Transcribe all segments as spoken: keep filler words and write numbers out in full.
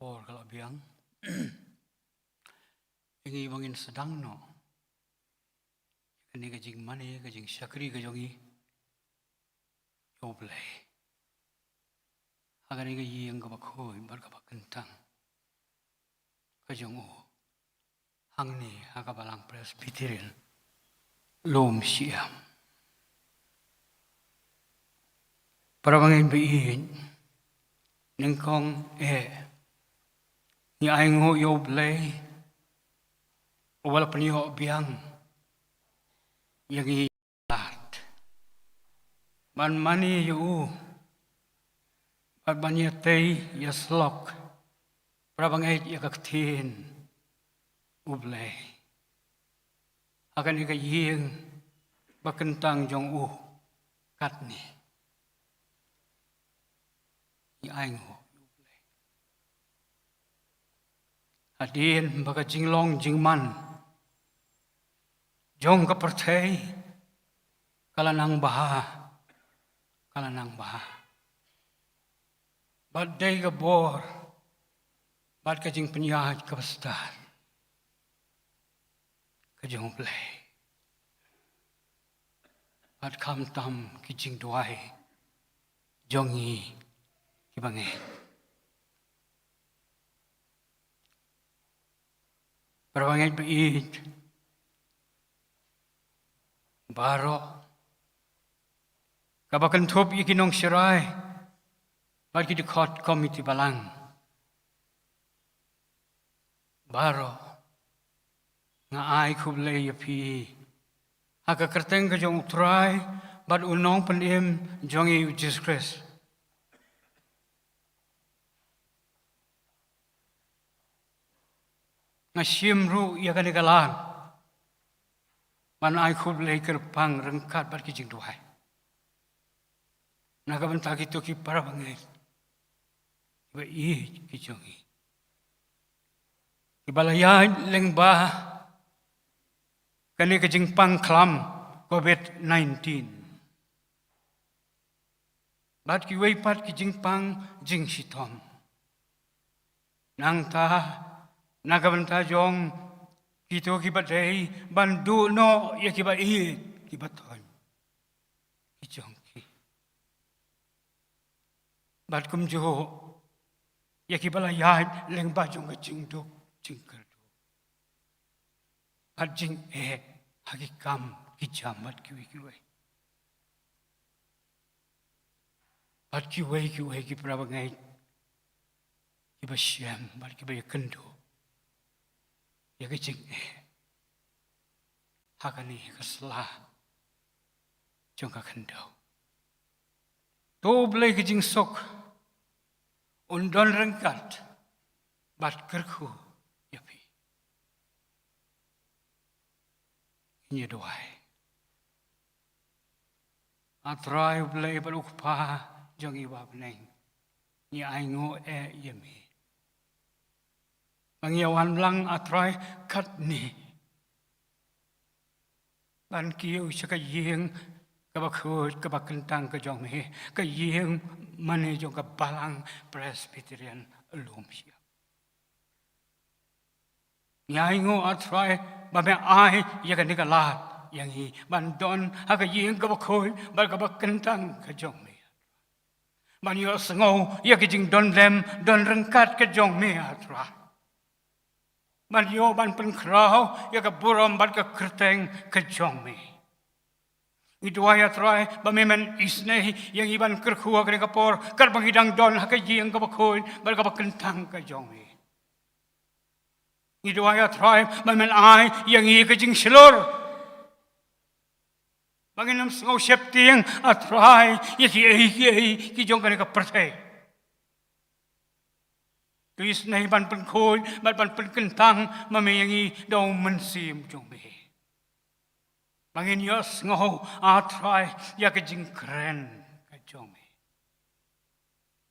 Por ka la biang. Ïa ngi ba ngin sdang noh ïa kane ka jingmane, ka jingshakri ka jong ngi ïa U Blei ha kane ka ïing kaba khuid bad kaba kyntang ka jong u, hangne ha ka Balang Presbyterian Lum Siem. Para bangeit ba ïeit, nyngkong eh ngi ainguh ïa U Blei uba la pynïoh biang ïa ngi lad ban mane ïa u bad ban ïatei ïasyllok, para bangeit, ïa ka ktien U Blei ha kane ka ïing ba kyntang jong u katne. Ngi ainguh ïa U Blei. Hadien ba ka jinglong jingman jong ka pyrthei ka la nang bha, ka la nang bha, bad dei ka bor bad ka jingpynïaid kaba stad ka jong U Blei, bad khamtam ki jingduwai jong ngi ki bangeit. Para bangeit ba ïeit baroh, kaba kynthup ïa ki nongsharai bad ki dkhot komiti balang baroh, nga ai khublei ïa phi ha ka kyrteng ka jong U Trai bad U Nongpynim jong ngi U Jisu Khrist. Nga shim ruh ïa kane ka lad ban ai khublei kyrpang ryngkat bad ki jingduwai na ka bynta kito ki para bangeit kiba ïeit ki jong ngi, kiba la ïaid lyngba kane ka jingpang khlam covid nineteen bad kiwei pat ki jingpang jingshitom. Nangta na ka bynta jong kito kiba dei ban duh noh ïa kiba ïeit, kiba thoiñ ki jong ki, bad kumjuh ïa kiba la ïaid lyngba jong ka jingduk jingkyrduh bad jingeh ha ki kam ki jam bad kiwei kiwei, bad kiwei kiwei ki para bangeit kiba shem bad kiba ïakynduh ïa ka jingeh ha kane ka sla jong ka khyndew. To U Blei ka jingsuk un don ryngkat bad kyrkhu ïa phi. Ngin ïa duwai. A Trai U Blei bad U Kpa jong ngi uba ha bneng, ngi ainguh eh ïa me ba ngi ïa wan lang, A Trai, katne ban kiew sha ka ïing kaba khuid kaba kyntang ka jong me, ka ïing mane jong ka Balang Presbyterian Lum Siem. Ngi ainguh, A Trai, ba me ai ïa kane ka lad ïa ngi ban don ha ka ïing kaba khuid bad kaba kyntang ka jong me, ban ïohsngew ïa ka jingdon lem don ryngkat ka jong me, A Trai, ban ïoh ban pynkhraw ïa ka burom bad ka kyrteng ka jong me. Ngi duwai, A Trai, ba me men isynei ïa ngi ban kyrkhu ha kane ka por katba ngi dang don ha ka ïing kaba khuid bad kaba kyntang ka jong me. Ngi duwai, A Trai, ba men ai ïa ngi ka jingshlur ba ngin ym sngew sheptieng, A Trai, ïa kiei kiei ki jong kane ka pyrthei. To isynei ban pynkhuid bad ban pynkyntang ma me ïa ngi da U Mynsiem jong me, ba ngin ïohsngew, A Trai, ïa ka jingkren ka jong me.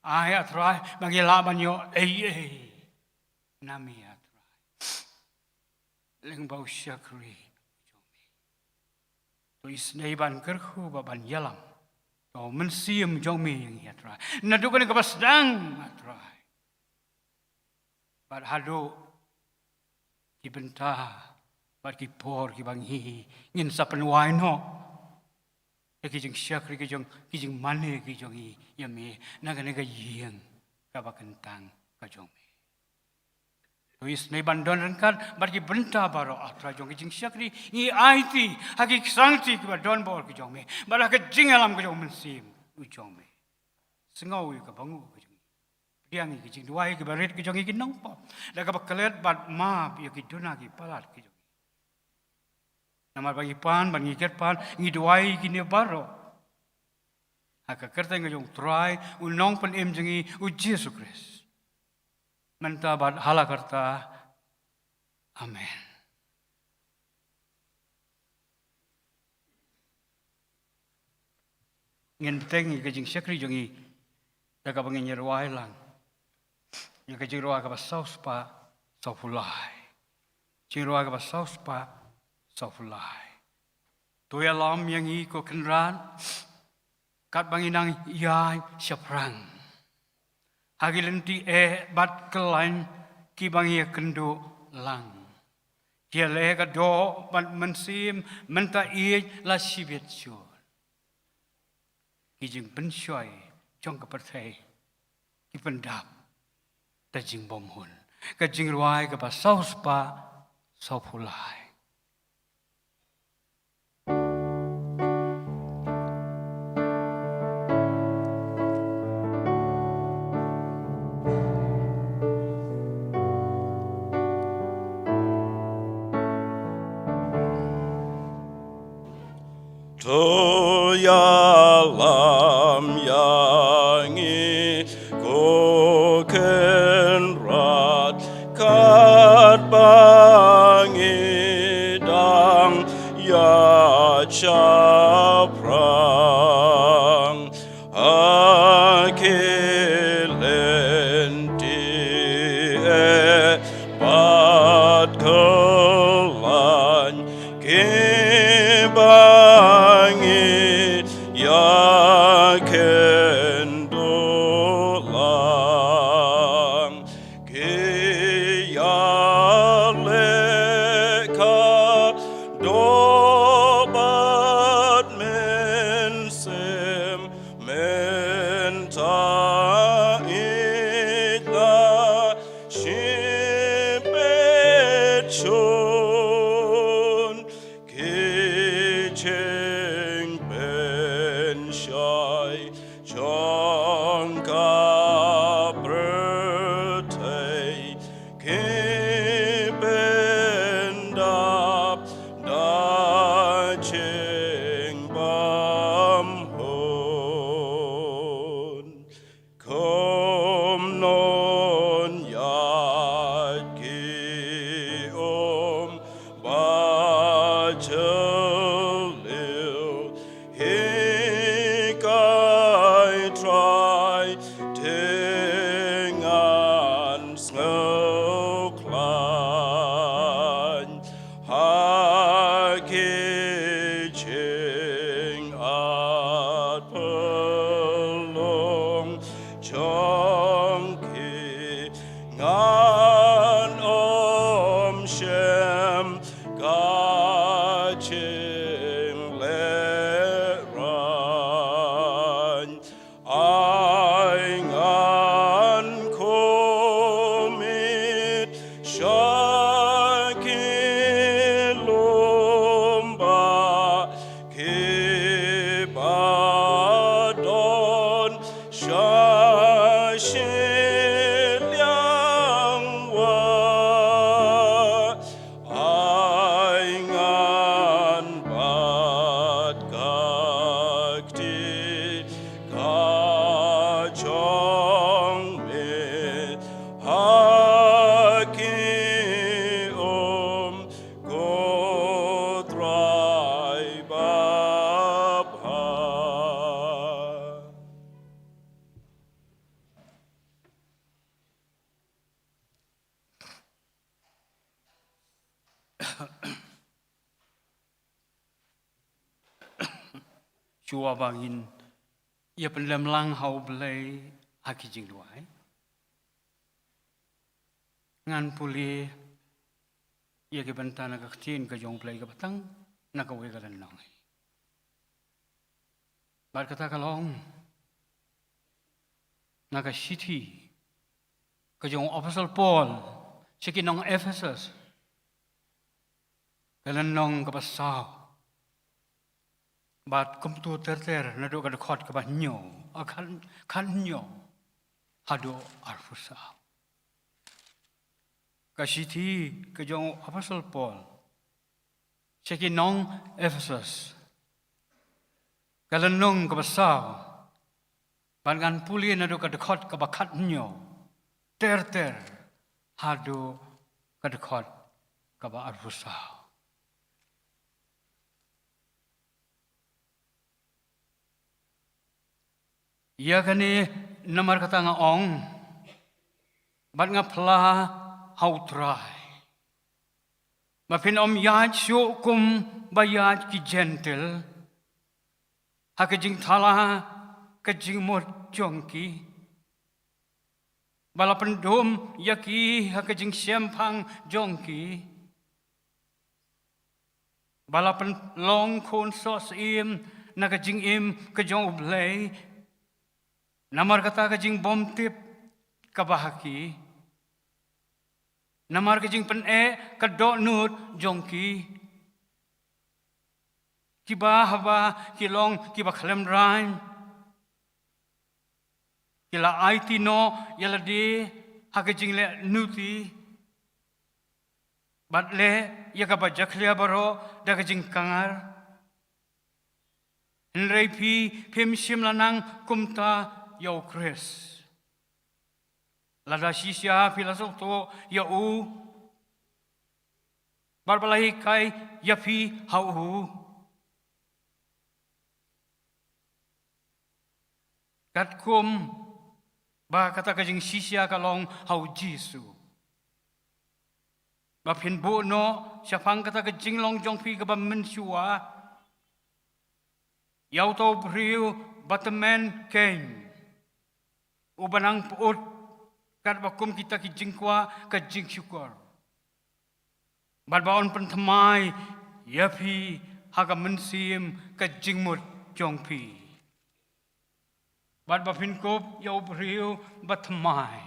Ai, A Trai, ba ngi lah ban ïoh ei ei na me, A Trai, lyngba u shakri jong me. To isynei ban kyrkhu bad ban ïalam da U Mynsiem jong me ïa ngi, A Trai, naduh kane kaba sdang, A Trai, Bad haduh ki bynta bad ki por kiba ngi ngin sa pynwai noh ïa ki jingshakri ki jong, ki jingmane ki jong ngi ïa me na kane ka ïing kaba kyntang ka jong me. To isynei ban don ryngkat bad ki bynta baroh, ah Trai jong ki jingshakri, ngi aiti ha ki ksangti kiba don bor ki jong me bad ha ka jingïalam ka jong u Mynsiem u jong me. Sngew ïa ka banguh ka jong ngi. Pdiang ïa ki jingduwai kiba rit ki jong ngi ki nongpop da kaba klet bad map ïa ki duna ki palat ki jong ngi. Namar ba ngi pan bad ngi kyrpad, ngi duwai ïa kine baroh ha ka kyrteng ka jong u Trai, u Nongpynim jong ngi, u Jisu Khrist, mynta bad hala karta. Amen. Ngin bteng ïa ka jingshakri jong ngi da kaba ngin ïa rwai lang ïa ka jingrwai kaba saw spah saw phew lai. Jingrwai kaba saw spah saw phew lai. To ïalam ïa ngi, ko Kynrad, katba ngi nang ïaid shaphrang ha ki lynti eh bad kyllaiñ kiba ngi ïakynduh lang. Ïaleh ka doh bad mynsiem mynta ïeit la shibit shun. Ki jingpynshoi jong ka pyrthei ki pyndap da jingbymhun. Ka jingrwai kaba saw spah saw phew lai. To ïalam ïa ngi, ko Kynrad, katba ngi dang ïaid shaphrang ha ki lynti eh bad kyllaiñ kiba ngi ïakynduh lang. Ki ïaleh ka doh bad mynsiem mynta ïeit la shibit shun. Ki jingpynshoi jong ka pyrthei ki pyndap da jingbymhun. Kumno ïaid ki um ba jylliew, hikai Trai, te ngan sngewkhlaiñ ha ki jingat pyrlong jong ki. Ngan ym shim ka jinglehrain. Ai ngan kumne sha ki lum ba kiba don sha shiliang wah. Ai ngan bat ka kti ka jong me ha ki um, ko Trai babha. Shuwa ba ngin ïa pynlem lang ha U Blei ha ki jingduwai, Ngan pule ïa ki bynta na ka ktien ka jong U Blei kaba tang na kawei ka lynnong. Bad kata ka long na ka shithi ka jong u Apostol Paul sha ki nong Ephesus, ka lynnong kaba saw. Bad kumto ter ter naduh ka dkhot kaba hynñiew, a, khat, khat hynñiew haduh arphew saw. Ka shithi ka jong u Apostol Paul sha ki nong Ephesus, ka lynnong kaba saw. Bad ngan pule naduh ka dkhot kaba khat hynñiew ter ter haduh ka dkhot kaba arphew saw. Ïa kane namar kata nga ong, bad nga phla ha U Trai, ba phin ym ïaid shuh kum ba ïaid ki Jentil ha ka jingthala ka jingmut jong ki, ba la pyndum ïa ki ha ka jingshemphang jong ki, ba la pynlong khun soh syiem na ka jingim ka jong U Blei namar kata ka jingbymtip kaba ha ki, namar ka jingpyneh ka dohnud jong ki, kiba haba ki long kiba khlem raiñ, ki la aiti noh ïa lade ha ka jingleh nuti, bad leh ïa kaba jakhlia baroh da ka jingkangad. Hynrei phi, phim shym la nang kumta ïa U Khrist. Lada shisha phi la sngewthuh ïa u, bad ba la hikai ïa phi ha u, katkum ba kata ka jingshisha ka long ha U Jisu, ba phin buh noh shaphang kata ka jinglong jong phi kaba mynshuwa ïa uto u briew ba tymmen keiñ, uba nang pyut katba kum kita ki jingkwah ka jingshukor, bad ba un pynthymmai ïa phi ha ka mynsiem ka jingmut jong phi, bad ba phin kup ïa u briew ba thymmai,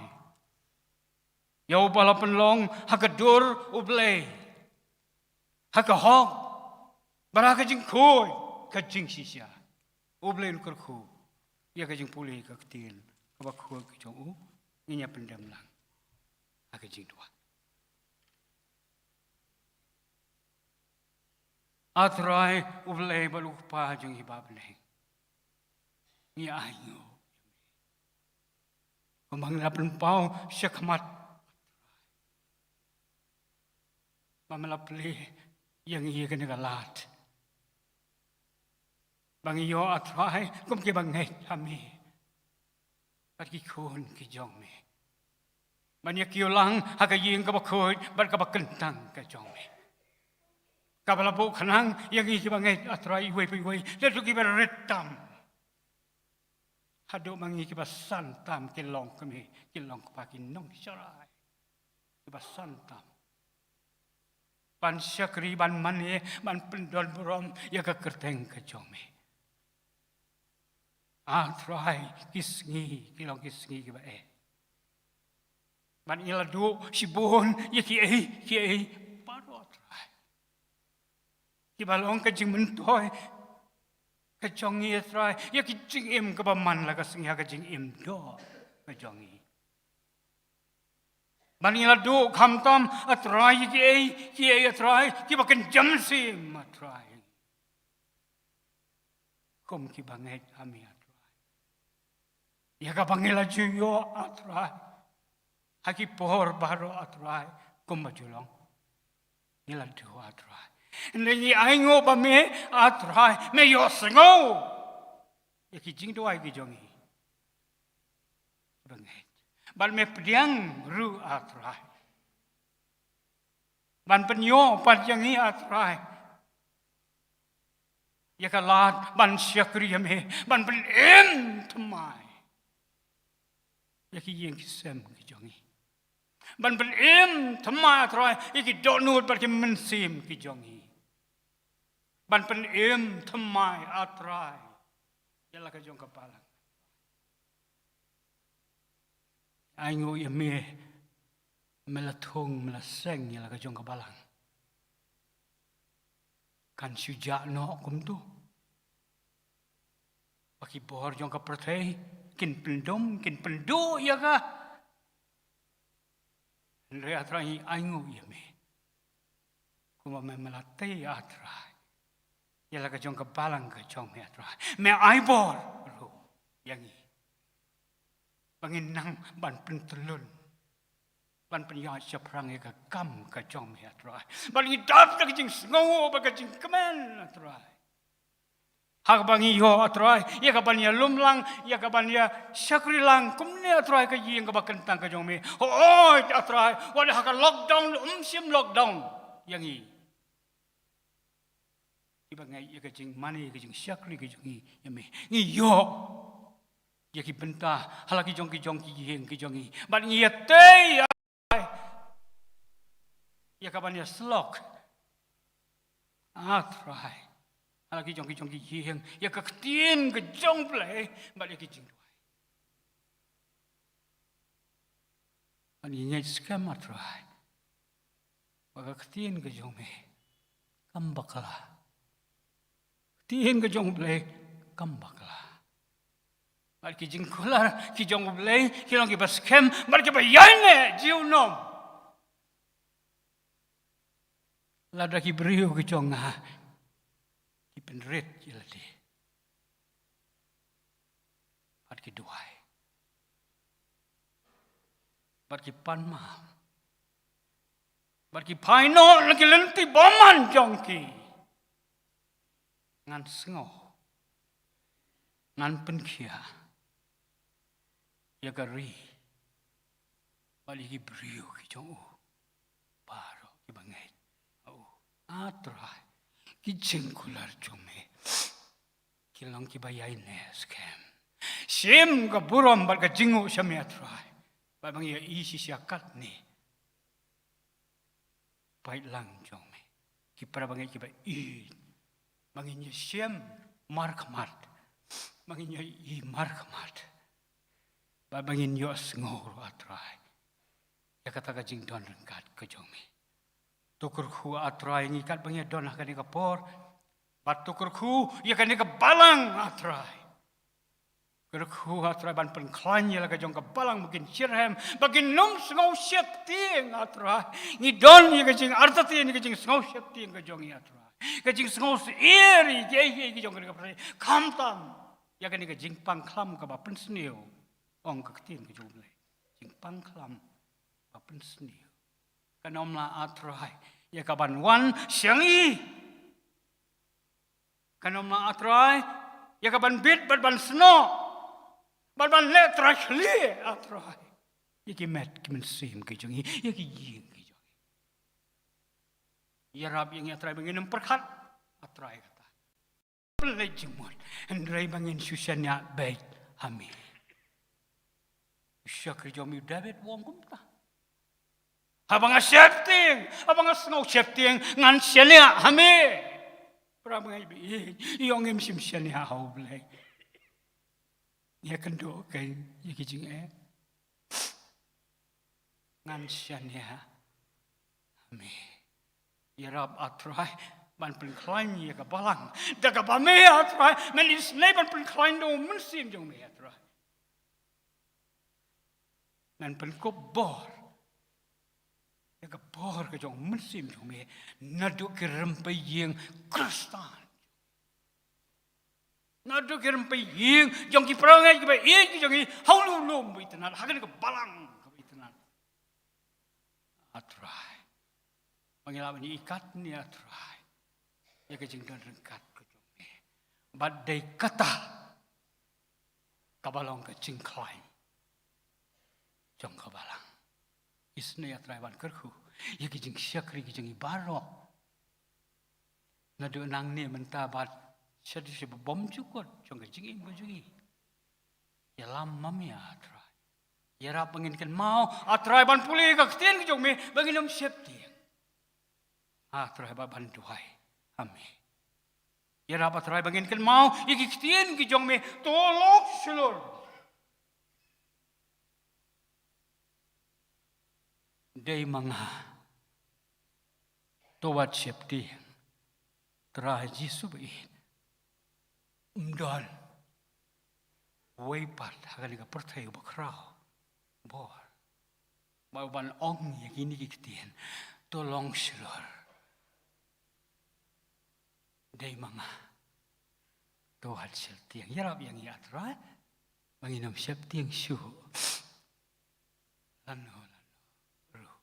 ïa uba la pynlong ha ka dur U Blei, ha ka hok, bad ha ka jingkhuid ka jingshisha. U Blei un kyrkhu ïa ka jingpule ka ktien kaba khuid ka jong u. Ngin ïa pyndem lang ha ka jingduwai. A Trai U Blei bad U Kpa jong ngi ba ha bneng, ngi ainguh kumba ngi la pynpaw shakhmat ba me la plie ïa ngi ïa kane ka lad, ba ngi ïoh, A Trai, kum kiba ngeit ha me bad ki khun ki jong me, ban ïa kiew lang ha ka ïing kaba khuid bad kaba kyntang ka jong me, kaba la buh khnang ïa ngi kiba ngeit, A Trai, iwei pa iwei, naduh kiba rit tam haduh ma ngi kiba san tam, ki longkmie ki longkpa, ki nongshakri kiba san tam, ban shakri, ban mane, ban pyndonburom ïa ka kyrteng ka jong me. A Trai, ki sngi ki long ki sngi kiba eh, bad ngi la duh shibun ïa kiei kiei baroh, A Trai, kiba long ka jingmyntoi ka jong ngi, A Trai, ïa ka jingim kaba man la ka sngi ha ka jingim doh ka jong ngi. Bad ngi la duh khamtam, A Trai, ïa kiei kiei, A Trai, kiba kynja mynsiem, A Trai, kum kiba ngeit ha me, A Trai, ïa kaba ngi la ju ïoh, A Trai, ha ki por baroh, A Trai, kumba ju long. Ngi la duh, A Trai, hynrei ngi ainguh ba me, A Trai, me ïohsngew ïa ki jingduwai ki jong ngi kiba ngeit, bad me pdiang ruh, A Trai, ban pynïoh pat ïa ngi, A Trai, ïa ka lad ban shakri ïa me, ban pynim thymmai ïa ki ïing ki sem ki jong ngi, Ban pynim thymmai, A Trai, ïa ki dohnud bad ki mynsiem ki jong ngi. Ban pynim thymmai, A Trai, ïa la ka jong ka balang. Ai nguh ïa me, me la thung, me la seng ïa la ka jong ka balang. Kan shu jah noh kumto. Ba ki bor jong ka pyrthei kin pyndum, kin pynduh ïa ka. Hynrei, A Trai, ngi ai nguh ïa me. Kumba me, me la tei, A Trai, ïa la ka jong ka balang ka jong me, A Trai. Me ai bor ruh ïa ngi. Ba ngin nang ban pyntyllun, ban pynïaid shaphrang ïa ka kam ka jong me, A Trai. Ban ngi dap da ka jingsngew bad ka jingkmen, A Trai. Ha kaba ngi ïoh, A Trai, ïa ka ban ïalum lang, ïa ka ban ïa shakri lang kumne, A Trai, ka ïing kaba kyntang ka jong me. Hooid, A Trai, wat ha ka lockdown, um shim lockdown ïa ngi. Kiba ngeit ïa ka jingmane, ka jingshakri ka jong ngi ïa me, ngi ïoh ïa ki bynta ha la ki jong ki jong ki ïing ki jong ngi. Bad ngi ïatei ïa ka ban ïasyllok, A Trai, ha la ki jong ki jong ki ïing, ïa ka ktien ka jong U Blei bad ïa ki jingduwai. Bad ngi ngeit skhem, A Trai, ba ka ktien ka jong me kam bakla. Ktien ka jong U Blei kam bakla. Bad ki jingkular ki jong U Blei ki long kiba skhem bad kiba ïaineh junom. Lada ki briew ki jong nga ki pynrit ïa lade bad ki duwai bad ki pan map bad ki phai noh na ki lynti bymman jong ki, ngan sngew, ngan pynkhiah ïa ka ri bad ïa ki briew ki jong u baroh kiba ngeit ha u. A Trai, ki jingkular jong me ki long kiba ïaineh skhem. Shim ka burom bad ka jingnguh sha me, A Trai, bad ba ngi ïohi shisha katne. Peit lang jong me, ki para bangeit kiba ïeit, ba ngin ïashem markhmat, ba ngin ïohi markhmat, bad ba ngin ïohsngew ruh, A Trai, ïa kata ka jingdon ryngkat ka jong me. To kyrkhu, A Trai, ngi katba ngi ïadon ha kane ka por, bad to kyrkhu ïa kane ka balang, A Trai. Kyrkhu, A Trai, ban pynkhlaiñ ïa la ka jong ka balang ba kin shitrhem, ba kin ym sngew sheptieng, A Trai. Ngi don ïa ka jingartatien, ïa ka jingsngew sheptieng ka jong ngi, A Trai. Ka jingsngew syier ïa kiei kiei ki jong kane ka pyrthei, khamtam ïa kane ka jingpang khlam kaba pynsniew. Ong ka ktien ka jong U Blei, jingpang khlam ba pynsniew kan ym lah, A Trai, ïa ka ban wan sha ngi. Kan ym lah, A Trai, ïa ka ban bit bad ban snoh bad ban leh trai khlieh, A Trai, ïa ki met ki mynsiem ki jong ngi, ïa ki ïing ki jong ngi. Ïarap ïa ngi, A Trai, ba ngin ym pyrkhat, A Trai, kata pynleit jingmut, hynrei ba ngin shu shaniah beit ha me. U shakri jong me u David u ong kumta: Haba nga sheptieng, haba nga sngew sheptieng, ngan shaniah ha me. Para bangeit ba ïeit, ïa ngim shym shaniah ha U Blei, ïa kynduh keiñ ïa ki jingeh. Ngan shaniah ha me. Ïarap, A Trai, ban pynkhlaiñ ïa ka balang da kaba me, A Trai, men isynei ban pynkhlaiñ da u Mynsiem jong me, A Trai. Men pynkup bor ïa ka bor ka jong u Mynsiem jong me naduh ki rympei ïing Khristan, naduh ki rympei ïing jong ki para ngeit kiba ïeit ki jong ngi ha u lum ba itynnad, ha kane ka balang kaba itynnad, A Trai. Ba ngi lah ban ïohi katne, A Trai, ïa ka jingdon ryngkat ka jong me. Bad dei kata kaba long ka jingkhlaiñ jong ka balang. Isynei, A Trai, ban kyrkhu ïa ki jingshakri ki jong ngi baroh, naduh nangne mynta bad shaduh sha ba bymjukut jong ka jingim ka jong ngi. Ïalam ma me, A Trai. Ïarap ba ngin kynmaw, A Trai, ban pule ka ktien ka jong me, ba ngin ym sheptieng. A Trai, ba ban duwai ha me. Ïarap, A Trai, ba ngin kynmaw ïa ki ktien ki jong me, to long shlur. Dei ma nga, to wat sheptieng. Trai Jisu ba ïeit, ym don uwei pat ha kane ka pyrthei uba khraw bor ba u ban ong ïa kine ki ktien, to long shlur. Dei ma nga, to wat sheptieng. Ïarap ïa ngi, A Trai, ba ngin ym sheptieng shuh. Lano lano ruh,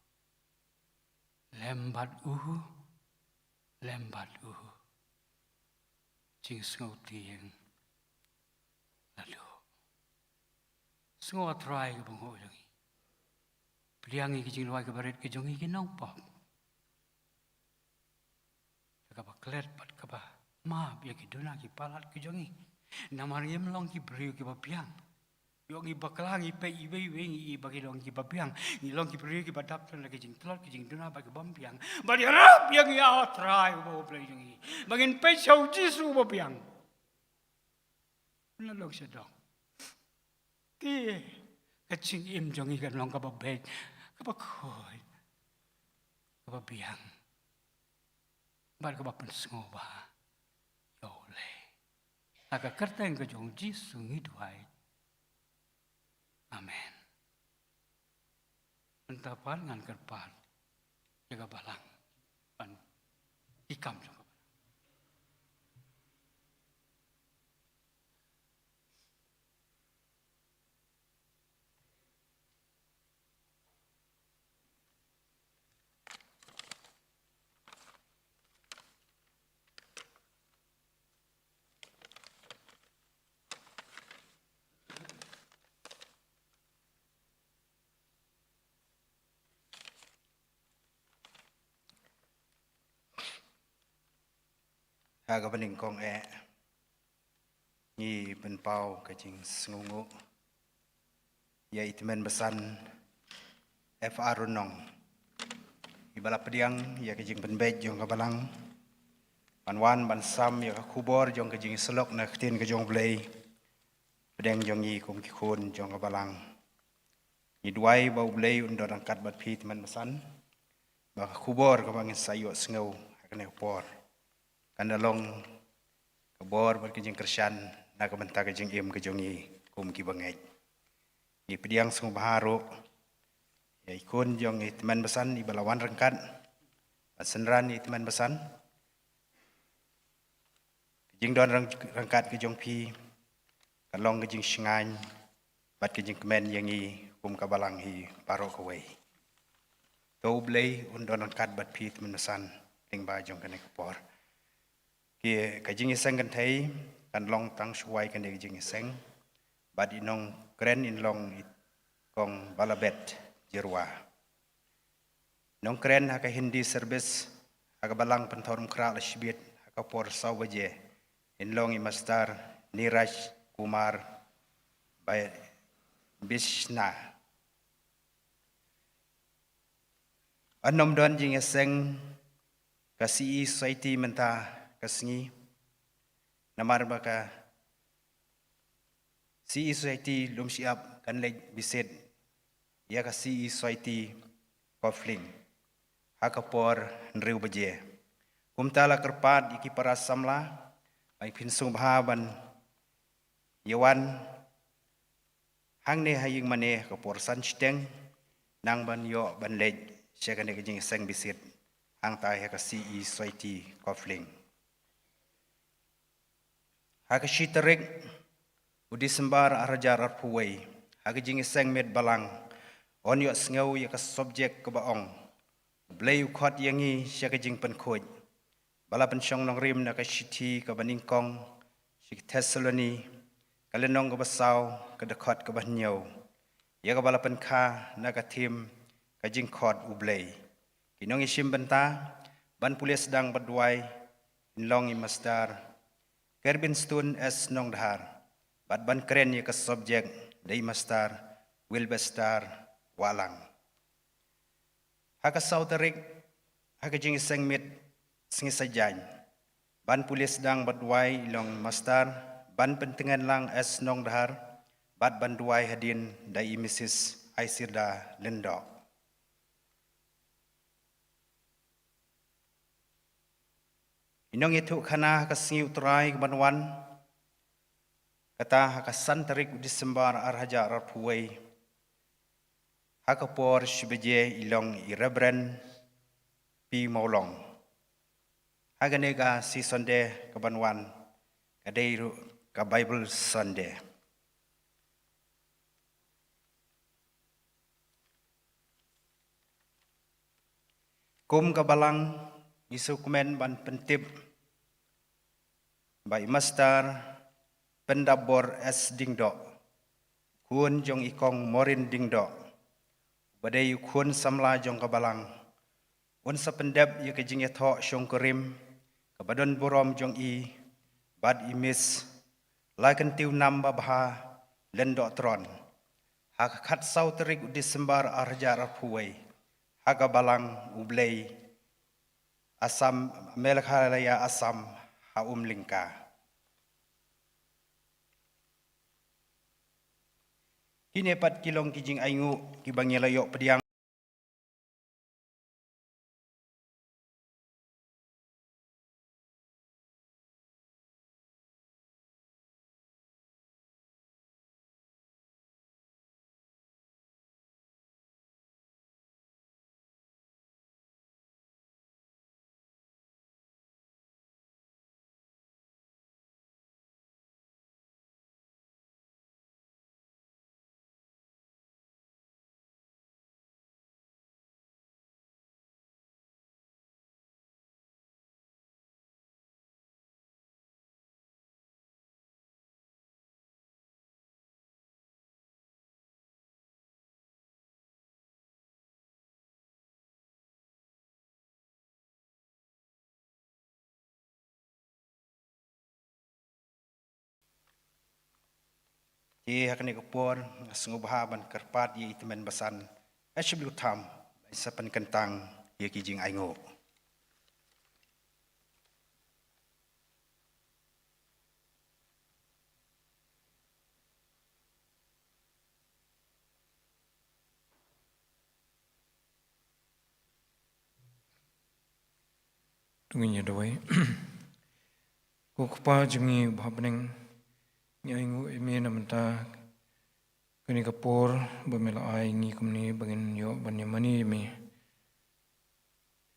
lem bad u, lem bad u, jingsngewtieng la duh. Sngew, A Trai, ka bynñiaw jong ngi. Pdiang ïa ki jingduwai kiba rit ki jong ngi ki nongpop, da kaba klet bad kaba map ïa ki duna ki palat ki jong ngi. Namar ngim long ki briew kiba biang. Ïoh ngi bakla, ngi peit iwei iwei, ngi i ba ki long kiba biang. Ngi long ki briew kiba dap tang da ki jingtlot, ki jingduna bad ki bym biang. Bad ïarap ïa ngi, A Trai uba U Blei jong ngi, ba ngin peit sha U Jisu uba biang. Nalor sha dong. Te ka jingim jong ngi kan long kaba beit, kaba khuid, kaba biang bad kaba pynsngewbha ïa U Blei. Ha ka kyrteng ka jong U Jisu ngi duwai. Amen. Mynta pat ngan kyrpad ïa ka balang ban, ki kam jong ka balang. Ha kaba nyngkong eh, ngi pynpaw ka jingsngewnguh ïa i tymmen basan F R Runong, iba la pdiang ïa ka jingpynbeit jong ka balang ban wan ban sam ïa ka khubor jong ka jingïasyllok na ka ktien ka jong U Blei. Pdeng jong ngi kum ki khun jong ka balang, ngi duwai ba U Blei un don ryngkat bad phi, tymmen basan, ba ka khubor kaba ngin sa ïohsngew ha kane ka por kan da long ka bor bad ka jingkyrshan na ka bynta ka jingim ka jong ngi kum ki bangeit. Ngi pdiang sngewbha ruh ïa i khun jong i tymmen basan iba la wan ryngkat ban synran ïa i tymmen basan. Ka jingdon ryng-, ryngkat ka jong phi ka long ka jingshngaiñ bad ka jingkmen ïa ngi kum ka balang hi baroh kawei. To U Blei un don ryngkat bad phi, tymmen basan, lyngba jong kane ka por. Ki, ka jingïaseng kynthei kan long tang shuwa ïa kane ka jingïaseng, bad i nongkren in long i Kong Balabet Jyrwa. Nongkren ha ka Hindi service ha ka Balang Pynthorumkhrah Lashibit ha ka por saw baje in long i Master Niraj Kumar Ba-, Bishna. Yn ym don jingïaseng ka C E Society mynta ka sngi, namar ba ka C E Society Lumshyiap kan leit visit ïa ka C E Society Khawfleng ha ka por hynriew baje. Kumta la kyrpad ïa ki para samla, ba phin sngewbha ban ïa wan hangne ha ïing mane ha ka por san shiteng, nang ban ïoh ban leit sha kane ka jingïaseng visit hangta ha ka C E Society Khawfleng. Ha ka shi tarik u December ar hajar arphew wei, ha ka jingïaseng miet balang, yn ïohsngew ïa ka subject kaba ong, U Blei u khot ïa ngi sha ka jingpynkhuid, ba la pynshong nongrim na ka shithi kaba nyngkong sha ki Thessaloni, ka lynnong kaba saw, ka dkhot kaba hynñiew, ïa kaba la pynkha na ka theme Ka Jingkhot U Blei. Ki nongïashim bynta ban pule sdang bad duwai in long i Master Kerbinstone S Nongdhar, bad ban kren ïa ka subject da i Master Wilbestar Wahlang. Ha ka saw tarik, ha ka jingseng miet sngi Saitjaiñ, ban pule sdang bad duwai i long Master, ban pyntngen lang S Nongdhar, bad ban duwai hadien da i Missus Aisirda Lyngdoh. I nongïathuhkhana ha ka sngi U Trai ka ban wan, kata ha ka san tarik u December ar hajar arphew wei, ha ka por shi baje i long i Reverend P Mawlong. Ha kane ka Sea Sunday ka ban wan, ka dei ruh ka Bible Sunday. Kum ka Balang, ngi sngewkmen ban pyntip ba i Master Pyndapbor S Lyngdoh, khun jong i Kong Morin Lyngdoh, ba dei u khun samla jong ka Balang, un sa pyndep ïa ka jingïathoh shongkurim kaba don burom jong i bad i Miss Laikyntiwnam Babha Lyngdoh Tron, ha ka khatsaw tarik u December ar hajar arphew wei, ha ka Balang U Blei, Assam, Meghalaya Assam, ha Umlyngka. Kine pat ki long ki jingainguh kiba ngi la ïoh pdiang. Te ha kane ka por, nga sngewbha ban kyrpad ïa i tymmen basan H W Tham, ban sa pynkyntang ïa ki jingainguh. To ngin ïa duwai. Ko Kpa jong ngi uba ha bneng, ngi ainguh ïa me na mynta kane ka por ba me la ai ngi kumne ba ngin ïoh ban ïa mane ïa me,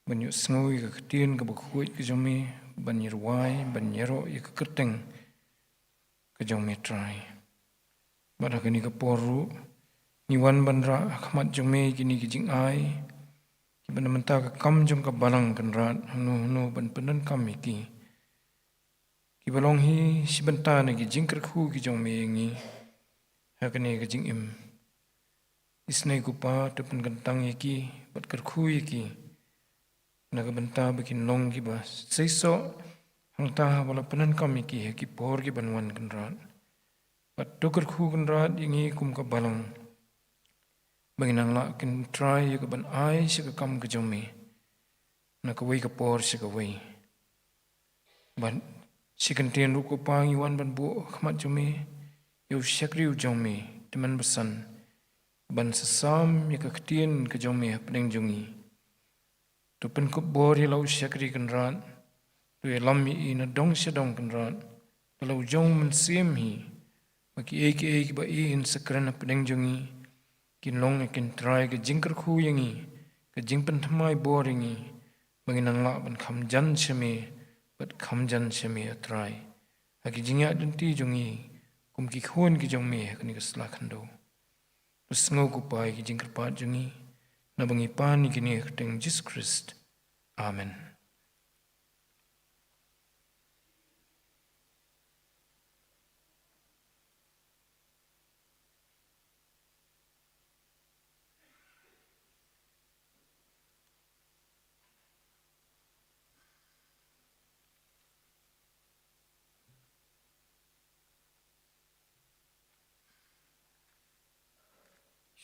ban ïoh sngew ïa ka ktien kaba khuid ka jong me, ban ïa rwai, ban ïaroh ïa ka kyrteng ka jong me Trai. Bad ha kane ka por ruh, ngi wan ban rah ha khmat jong me kine ki jingai, kiba na mynta ka kam jong ka Balang Kynrad, hangno hangno ban pyndonkam ïa ki, kiba long hi shi bynta na ki jingkyrkhu ki jong me ïa ngi ha kane ka jingim. Isynei ko Pa, to pynkyntang ïa ki bad kyrkhu ïa ki na ka bynta ba kin long kiba seisoh hangta haba la pyndonkam ïa ki ha ki por ki ban wan Kynrad. Bad to kyrkhu Kynrad ïa ngi kum ka Balang, ba ngin nang lah kin trai ïa ka ban ai sha ka kam ka jong me na kawei ka por sha kawei. Bad shi kyntien ruh ko Pa, ngi wan ban buh ha khmat jong me ïa u shakri u jong me, tymmen basan, ban sa sam ïa ka ktien ka jong me hapdeng jong ngi. To pynkup bor ïa la u shakri Kynrad, to ïalam ïa i na dong sha dong Kynrad, da la u jong u Mynsiem hi, ba kiei kiei kiba i yn sa kren hapdeng jong ngi, kin long ïa kin trai ka jingkyrkhu ïa ngi, ka jingpynthymmai bor ïa ngi, ba ngin nang lah ban kham jan sha me, bad kham jan sha me A Trai, ha ki jingïaid lynti jong ngi kum ki khun ki jong me ha kane ka sla khyndew. To sngew ko Pa ïa ki jingkyrpad jong ngi, naba ngi pan ïa kine ha ka kyrteng Jisu Khrist. Amen.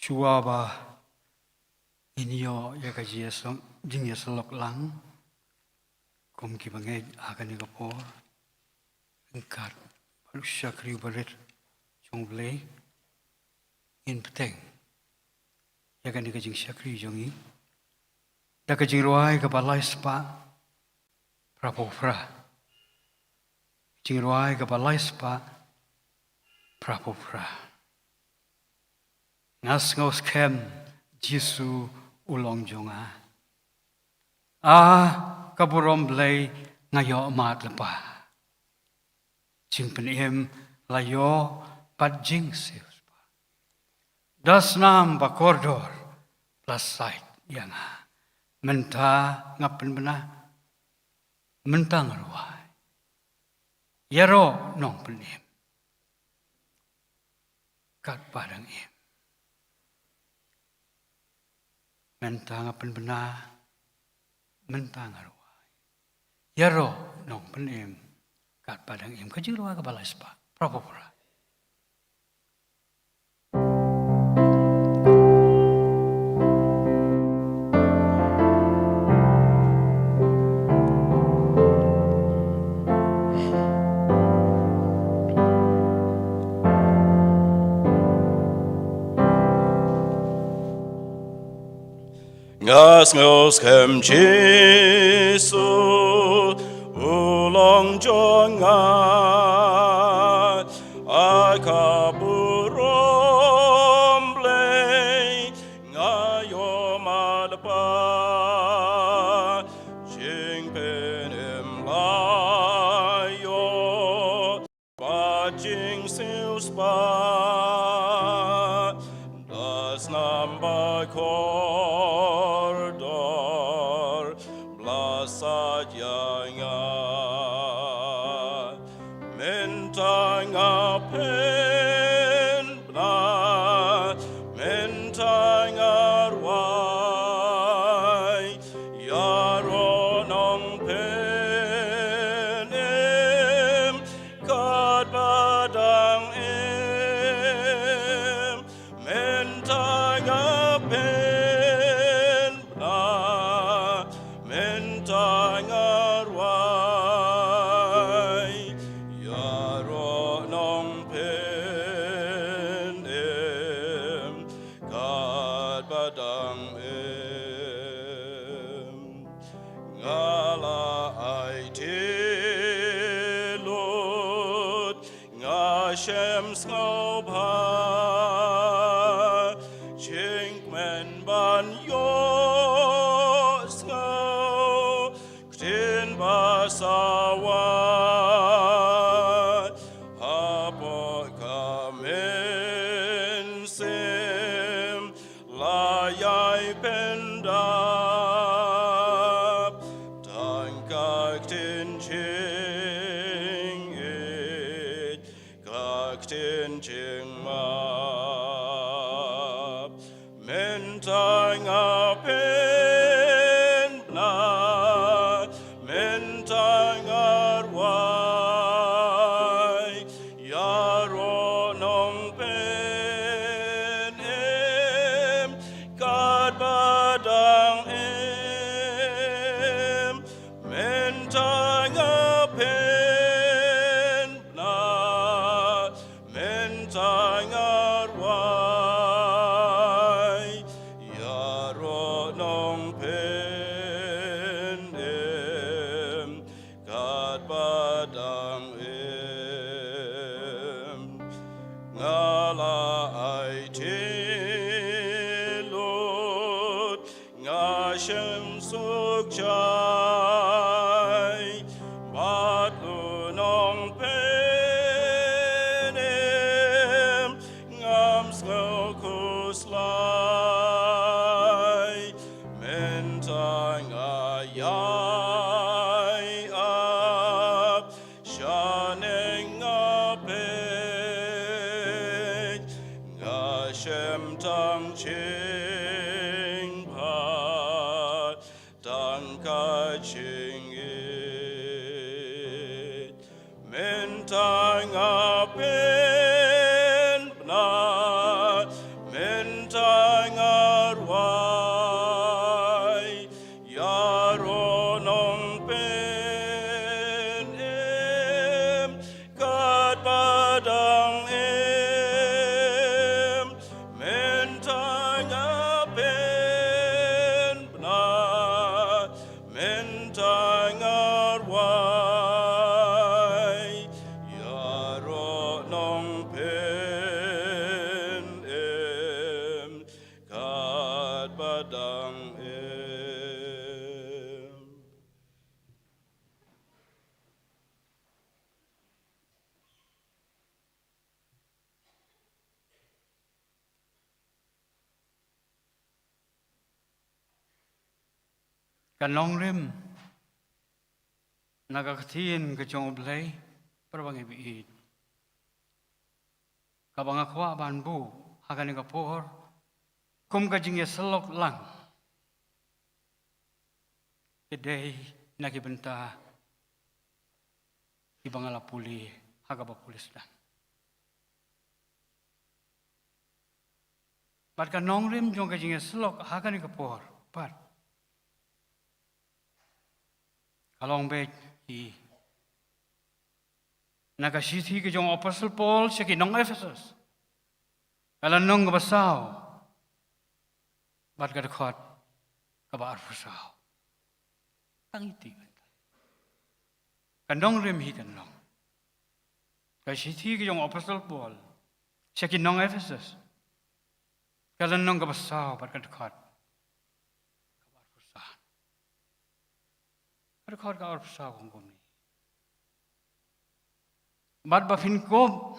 Shuwa ba ngin ïoh ïa ka jingïasyllok, jingïasyllok lang kum ki bangeit ha kane ka por, ryngkat bad u shakri barit jong U Blei, ngin bteng ïa kane ka jingshakri jong ngi da ka jingrwai kaba lai spah phra phew phra. Jingrwai kaba lai spah phra phew phra. Nga sngew skhem Jisu u long jong nga. A ka burom Blei nga ïoh mad lypa. Jingpynim la ïoh bad jingsiewspah. Da snam ba kordor la sait ïa nga. Mynta nga pynbna, mynta nga rwai. Ïaroh nongpynim katba dang im. Mynta nga pynbna, mynta nga rwai. Ïaroh nongpynim katba dang im. Ka jingrwai kaba lai spah phra phew phra. Nga sngew skhem Jisu u long jong nga. A ka burom Blei nga ïoh mad lypa. Jingpynim la ïoh bad jingsiewspah. Da snam ba kordor la sait ïa nga. Mynta nga pynbna, mynta nga rwai. Ïaroh nongpynim katba dang im. Mynta nga pynbna, mynta nga rwai. Ïaroh nongpynim katba dang im. Nga la aiti lut, nga shem sngewbha. Jingkmen ban ïohsngew ktien ba sawa. Hapoh ka mynsiem la ïai pyndap tang ka ktien jingïeit, ka ktien jingmap. Mynta nga pynbna, mynta nga rwai. Ïaroh nongpynim katba dang im. Mynta nga pynbna, mynta nga rwai. Ïaroh nongpynim katba dang im. Nga la aiti lut, nga shem suk jai. Bad u nongpynim ngam sngew khuslai. Mynta nga ïai ap, shaneng nga peit. Nga shem tang jingpyrkhat, tang ka jingïeit. Mynta nga pynbna, mynta Wai, ïaroh Nongpynim, katba dang im, mynta nga pynbna, mynta nga wai, ïaroh Nongpynim, katba dang im. Ka nongrim na ka ktien ka jong U Blei, para bangeit ba ïeit, kaba nga kwah ban buh ha kane ka por kum ka jingïasyllok lang, ka dei na ki bynta kiba nga la pule ha kaba pule sdang. Bad ka nongrim jong ka jingïasyllok ha kane ka por pat ka long beit hi na ka shithi ka jong u Apostol Paul sha ki nong Ephesus, ka lynnong kaba saw bad ka dkhot kaba arphew saw. Tang iti bynta. Ka nongrim hi kan long ka shithi ka jong u Apostol Paul sha ki nong Ephesus, ka lynnong kaba saw bad ka dkhot kaba arphew san. Ka dkhot kaba arphew saw ka ong kumne: Bad ba phin kup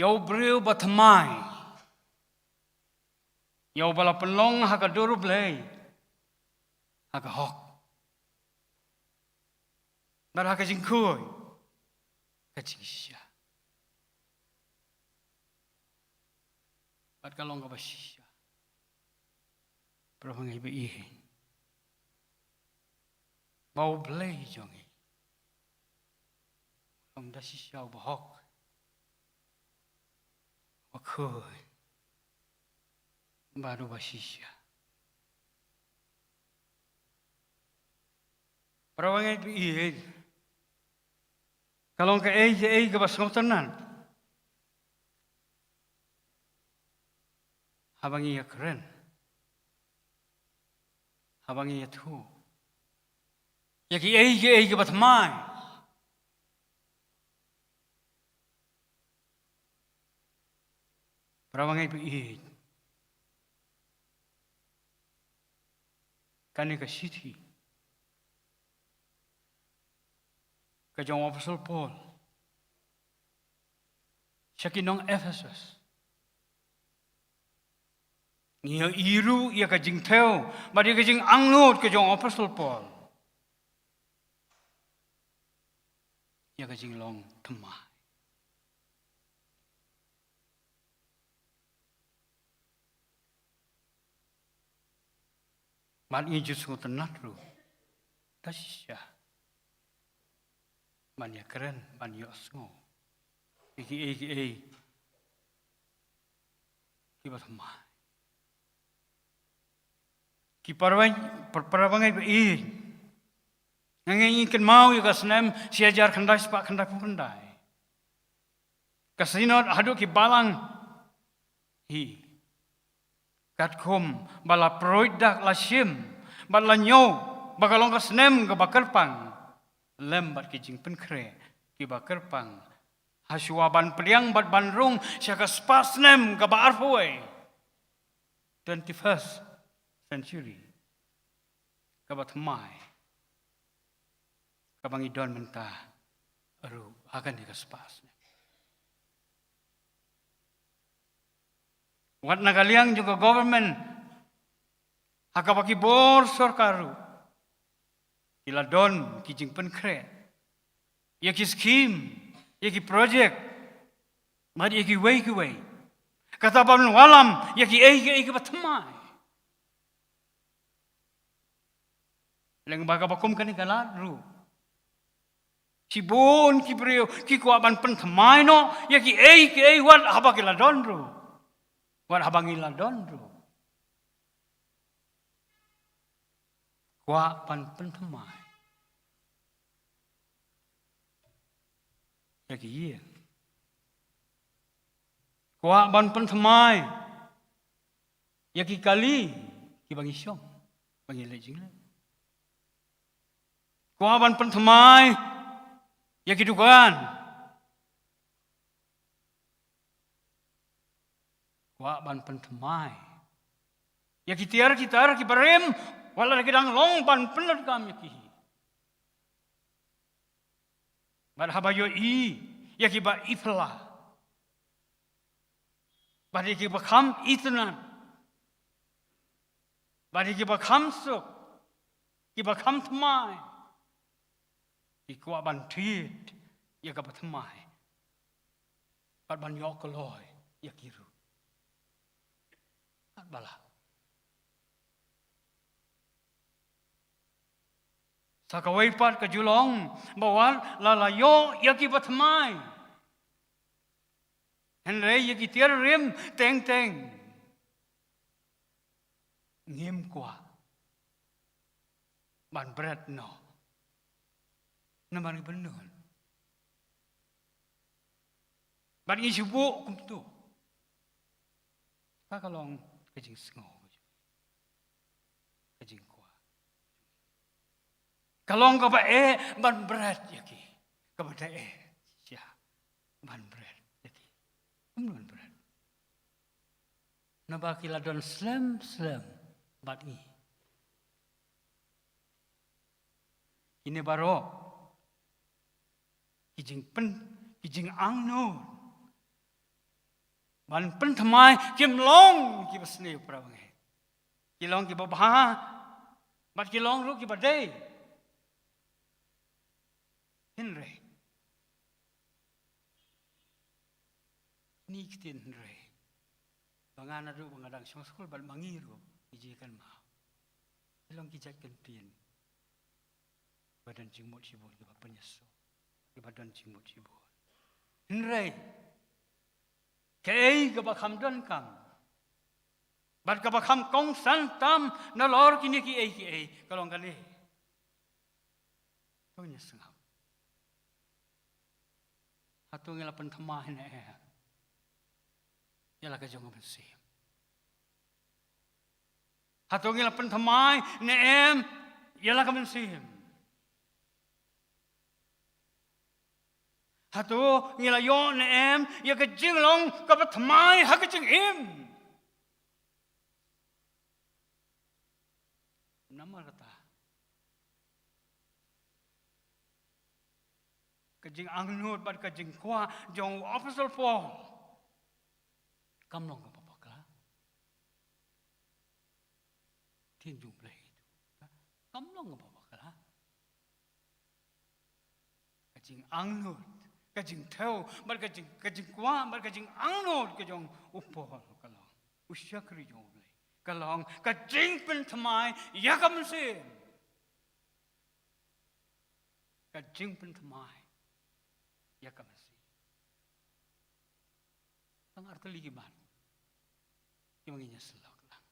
ïa u briew ba thymmai, ïa uba la pynlong ha ka dur U Blei ha ka hok bad ha ka jingkhuid ka jingshisha. Bad ka long kaba shisha, para bangeit ba ïeit, ba U Blei jong ngi u long da shisha uba hok, uba khuid bad uba shisha. Para bangeit ba ïeit, ka long kaei kaei kaba sngewtynnat haba ngi ïakren, haba ngi ïathuh ïa kiei kiei kiba thymmai. Para bangeit ba ïeit, kane ka shithi ka jong u Apostol Paul sha ki nong Ephesus, ngi ïohi ruh ïa ka jingthew bad ïa ka jingangnud ka jong u Apostol Paul ïa ka jinglong thymmai. Bad ngi ju sngewtynnat ruh da shisha ban ïakren, ban ïohsngew ïa kiei kiei kiba thymmai. Ki para bangeit, para bangeit ba ïeit, nga ngeit ngi kynmaw ïa ka snem shi hajar khyndai spah khyndaiphew khyndai, ka Synod haduh ki balang hi, katkum ba la pruid dak, la shim bad la ñiew ba ka long ka snem kaba kyrpang, lem bad ki jingpynkhreh kiba kyrpang, hashwa ban pdiang bad ban rung sha ka spah snem kaba arphew wei, twenty-first century, kaba thymmai, kaba ngi don mynta ruh ha kane ka spah snem. Wat na ka liang jong ka government, ha kaba ki bor sorkar ruh ki la don ki jingpynkhreh ïa ki skim, ïa ki project bad ïa kiwei kiwei, kata ban wallam ïa kiei kiei kiba thymmai. Lyngba kaba kum kane ka lad ruh, shibun ki briew ki kwah ban pynthymmai noh ïa kiei kiei wat haba ki la don ruh, wat haba ngi la don ruh. Kwah ban pynthymmai ïa ki ïing. Kwah ban pynthymmai ïa ki kali kiba ngi shong, ba ngi leh jingleh. Kwah ban pynthymmai ïa ki dukan. Kwah ban pynthymmai ïa ki tiar ki tar kiba rim, wat la ki dang long ban pynlut kam ïa ki. Bad haba ïohi ïa kiba ipla, bad ïa kiba kham itynnad, bad ïa kiba kham suk, kiba kham thymmai, ki kwah ban thied ïa kaba thymmai bad ban ïoh kloi ïa ki ruh. Bad ba lah. Sa kawei pat ka ju long ba wat la la ïoh ïa kiba thymmai, hynrei ïa ki tiar rim teng teng ngim kwah ban bret noh. Namar ngi bynnud bad ngi shu buh kumto. Ka ka long ka jingsngew, ka jingkwah. Ka long kaba eh ban bret ïa ki, kaba da eh shisha ban bret ïa ki. Kumno ban bret? Naba ki la don slem slem bad ngi. Kine baroh ki jingpyn, ki jingangnud ban pynthymmai kim long kiba sniew para bangeit. Ki long kiba bha bad ki long ruh kiba dei. Hynrei, kine ki ktien hynrei, ba nga naduh ba nga dang shong skul bad ma ngi ruh ngi ju kynmaw, ki long ki jait kyntien kiba don jingmut shibun, kiba pynïasoh, kiba don jingmut shibun. Hynrei kaei kaba kham donkam bad kaba kham kongsan tam nalor kine kiei kiei ka long kane. To ngin ïa sngap. Hato ngi la pynthymmai ne em ïa la ka jong ka mynsiem? Hato ngi la pynthymmai ne em ïa la ka mynsiem? Hato ngi la ïoh ne em ïa ka jinglong kaba thymmai ha ka jingim? Namar kata, ka jingangnud bad ka jingkwah jong u Apostol Paul kam long kaba bakla. Ktien jong U Blei, kam long kaba bakla. Ka jingangnud, ka jingthew bad ka jing, ka jingkwah bad ka jingangnud ka jong u Paul ka long u shakri jong U Blei, ka long ka jingpynthymmai ïa ka mynsiem. Ka jingpynthymmai ïa ka mynsiem. Tang artylli ki mat kiba ngin ïa sngewthuh lang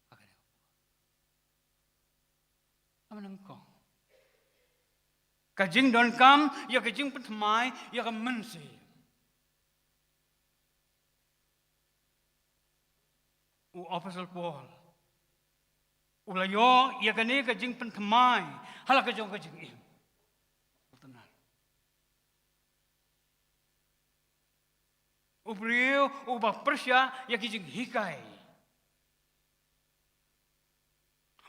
ha kane ka por. Kaba nyngkong, ka jingdonkam ïa ka jingpynthymmai ïa ka mynsiem. U Apostol Paul u la ïoh ïa kane ka jingpynthymmai ha la ka jong ka jingim. U briew uba pyrshah ïa ki jinghikai.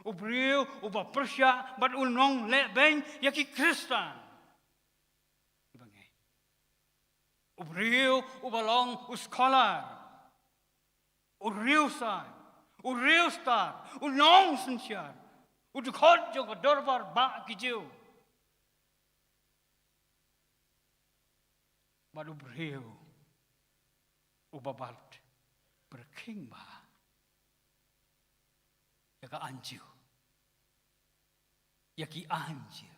U briew uba pyrshah bad u nonglehbeiñ ïa ki Khristan. U briew uba long u scholar, u riewsaiñ, u riewstad, u nongsynshar, u dkhot jong ka dorbar bah ki Jiw. Bad u briew uba bat pyrkhing bha ïa ka aiñ Jiw, ïa ki aiñ Jiw.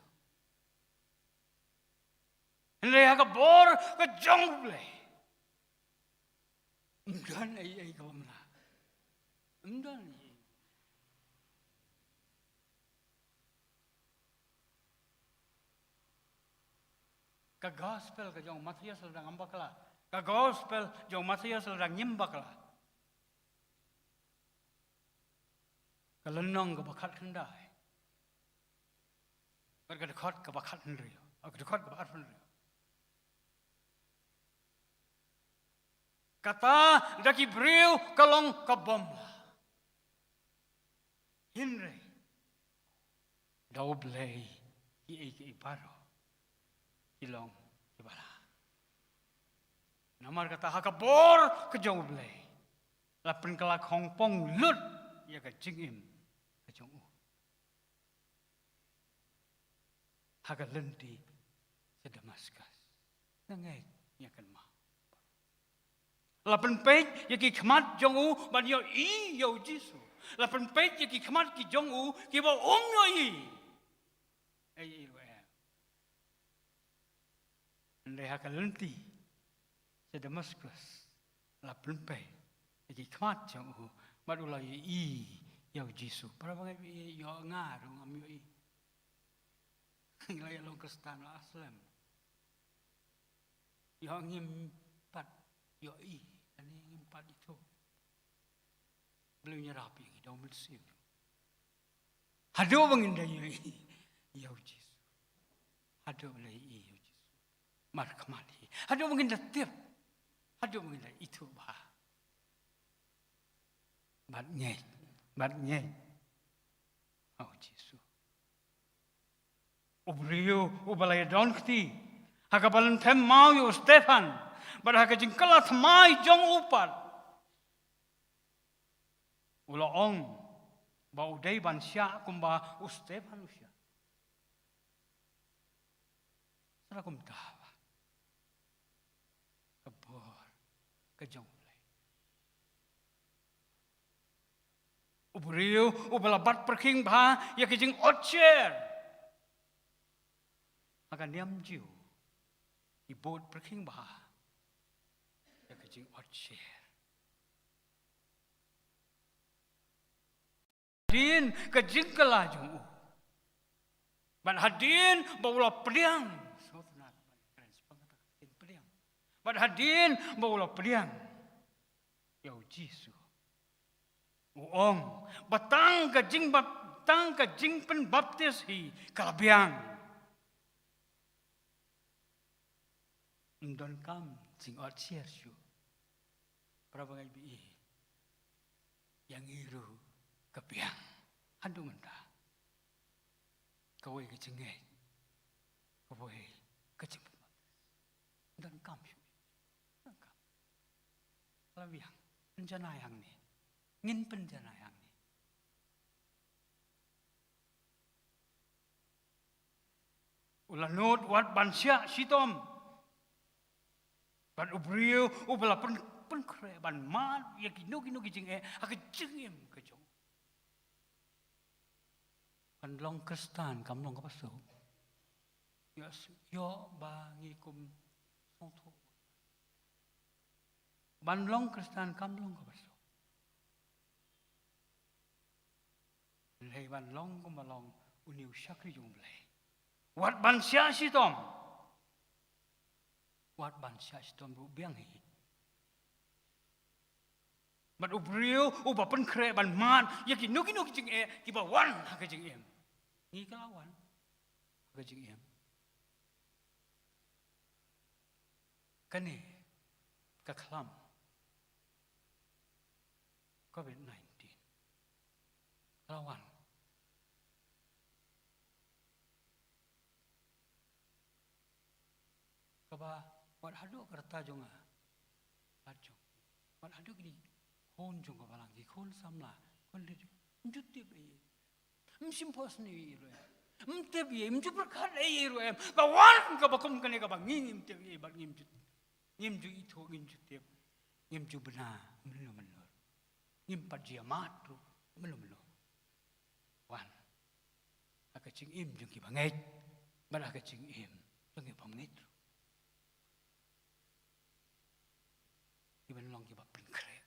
Hynrei ha ka bor ka jong U Blei, ym don ei ei kaba mlien. Ym don ei ei. Ka gospel ka jong u Mathaios lada ngam bakla. Ka gospel jong u Mathaios lada ngim bakla. Ka lynnong kaba khatkhyndai. Bad ka dkhot kaba khathynriew. Oh, ka dkhot kaba arphew hynriew. Kata da ki briew ka long ka bymlah. Hynrei da U Blei kiei kiei baroh ki long kiba lah. Namar kata ha ka bor ka jong U Blei la pynkylla khongpong lut ïa ka jingim ka jong u. Ha ka lynti sha Damaskus. Nga ngeit ïa kane ma. La pynpeit ïa ki khmat jong u ban ïohi ïa u Jisu. La pynpeit ïa ki khmat ki jong u kiba um ïohi. Ei ei ruh em. Hynrei ha ka lynti sha Damaskus la pynpeit ïa ki khmat jong u bad u la ïohi ïa u Jisu. Para bangeit, ïoh nga ruh ngam ïohi. Ngi la ïa long Khristan la slem. Ïoh ngim pat ïohi, lane ngim pat ithuh. Blei un ïarap ïa ngi da u Mynsiem. Haduh ba ngin da ïohi ïa u Jisu. Haduh ba la ïohi ïa u Jisu markhmat hi. Haduh ba ngin da tip. Haduh ba ngin da ithuh bha. Bad ngeit, bad ngeit ha u Jisu. U briew uba la ïadon kti ha kaba lynthem maw ïa u Stephan, bad ha ka jingkylla thymmai jong u pat, u la ong ba u dei ban shah kumba u Stephan u shah. Sa la kumta ba ka bor ka jong U Blei. U briew uba la bat pyrkhing bha ïa ka jingotsher. Ha ka niam Jiw ki bud pyrkhing bha ïa ka jingotsher. Hadien ka jingkylla jong u. Bad hadien ba u la pdiang. Sngewtynnat, pdiang. Bad hadien ba u la pdiang ïa u Jisu, u ong ba tang ka jingbap-, tang ka jingpynbaptis hi ka la biang. Ym donkam jingotsher shuh. Para bangeit, ba ïa ngi ruh ka biang haduh mynta. Kawei ka jingngeit, kawei ka jingpynbaptis. Ym donkam shuh. Ym donkam. La biang. Pynjanai hangne. Ngin pynjanai hangne. U la nud wat ban shah shitom. Bad u briew uba la pyn-, pynkhreh ban mad ïa kino kino ki jingeh ha ka jingim ka jong u. Ban long Khristan kam long kaba suk. Ïoh, ïoh ba ngi kum sngewthuh. Ban long Khristan kam long kaba suk. Hynrei ban long kumba long une u shakri jong U Blei, wat ban shah shitom. Wat ban shah shitom ruh biang hi. Bad u briew uba pynkhreh ban mad ïa kino kino ki jingeh kiba wan ha ka jingim. Ngi ka la wan ha ka jingim. Kane ka khlam covid nineteen ka la wan. Kaba wat haduh ka rta jong nga, lad jong, wat haduh kine ki khun jong ka balang, ki khun samla, khun rit, ym ju tip ei ei. Ym shim pos ne ei ei ruh em. Ym tip ei ei, ym ju pyrkhat ei ei ruh em. Ka wan kaba kum kane kaba ngi ngim tip ei ei bad ngim ju, ngim ju ithuh, ngim ju tip, ngim ju bna mynno mynno. Ngim pat ju ïamad ruh mynno mynno. Wan ha ka jingim jong kiba ngeit bad ha ka jingim jong kiba ngeit ruh. Ngi ban long kiba pynkhreh.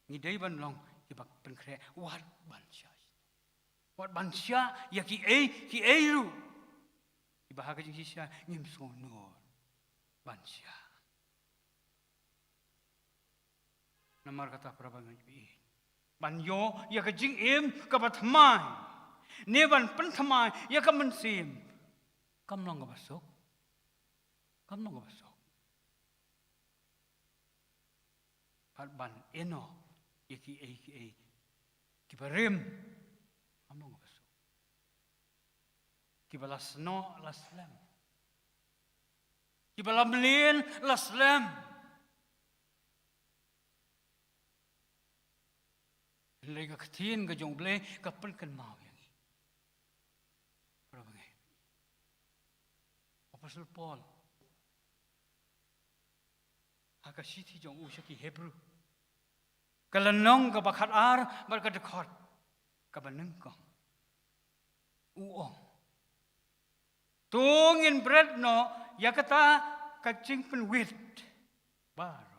Ngi dei ban long kiba pynkhreh. Wat ban shah, wat ban shah ïa kiei kiei ruh. Kiba ha ka jingshisha ngim sngewnud ban shah. Namar kata para bangeit, ban ïoh ïa ka jingim kaba thymmai, ne ban pynthymmai ïa ka mynsiem, kam long kaba suk. Kam long kaba suk. Bad ban ïehnoh ïa kiei kiei kiba rim, kam long kaba suk. Kiba la snoh la slem. Kiba la mlien la slem. Hynrei ka ktien ka jong U Blei ka pynkynmaw ïa ngi. Para bangeit, Apostol Paul ha ka shithi jong u sha ki Hebru, ka lynnong kaba khatar bad ka dkhot kaba nyngkong, u ong, to ngin bret noh ïa kata ka jingpynwit baroh.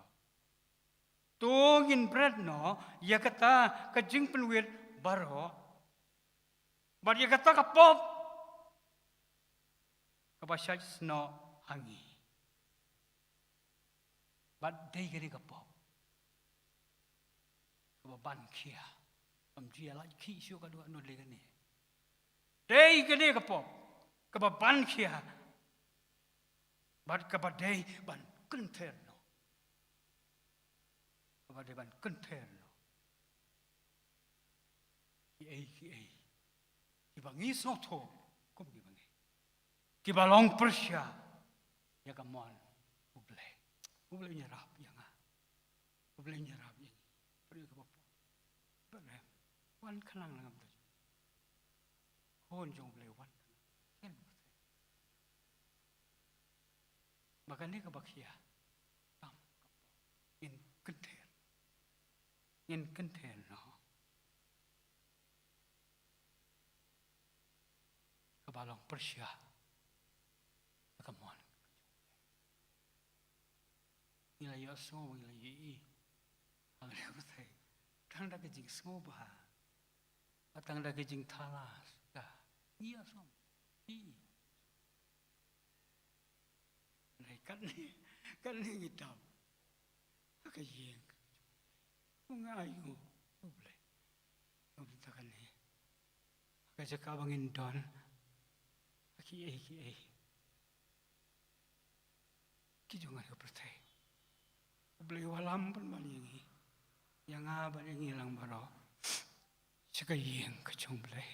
To ngin bret noh ïa kata ka jingpynwit baroh, bad ïa kata ka pop kaba shait snoh ha ngi. Bad dei kane ka pop kaba ban khia. Kam ju ïa lait khih shuh ka dua nud lei kane. Dei kane ka pop kaba ban khia bad kaba dei ban kynther noh. Kaba dei ban kynther noh kiei kiei kiba ngi sngewthuh kum kiba ngi, kiba long pyrshah ïa ka mon U Blei. U Blei un ïarap ïa nga. U Blei un ïarap ïa ngi. Briew kiba pop, kiba rem, wan khnang na ka bynta jong U Blei. Khun jong U Blei, wan khnang. Ïa ka pyrthei. Ba kane kaba khia tam ka pop, ngin kynther. Ngin kynther noh. Kaba long pyrshah ïa ka mon ka jong U Blei. Ngi la ïohsngew, ngi la ïohi ha kane ka pyrthei, tang da ka jingsngewbha, tang da ka jingthala suda, ngi ïohsngew, ngi ïohi. Hynrei katne, katne ngi dap ha ka ïing ka jong U Blei. Ngi ainguh ïa U Blei na ka bynta kane. Ha ka jaka ba ngin don ha kiei kiei ki jong kane ka pyrthei, U Blei u wallam pynban ïa ngi, ïa nga bad ïa ngi lang baroh, sha ka ïing ka jong U Blei,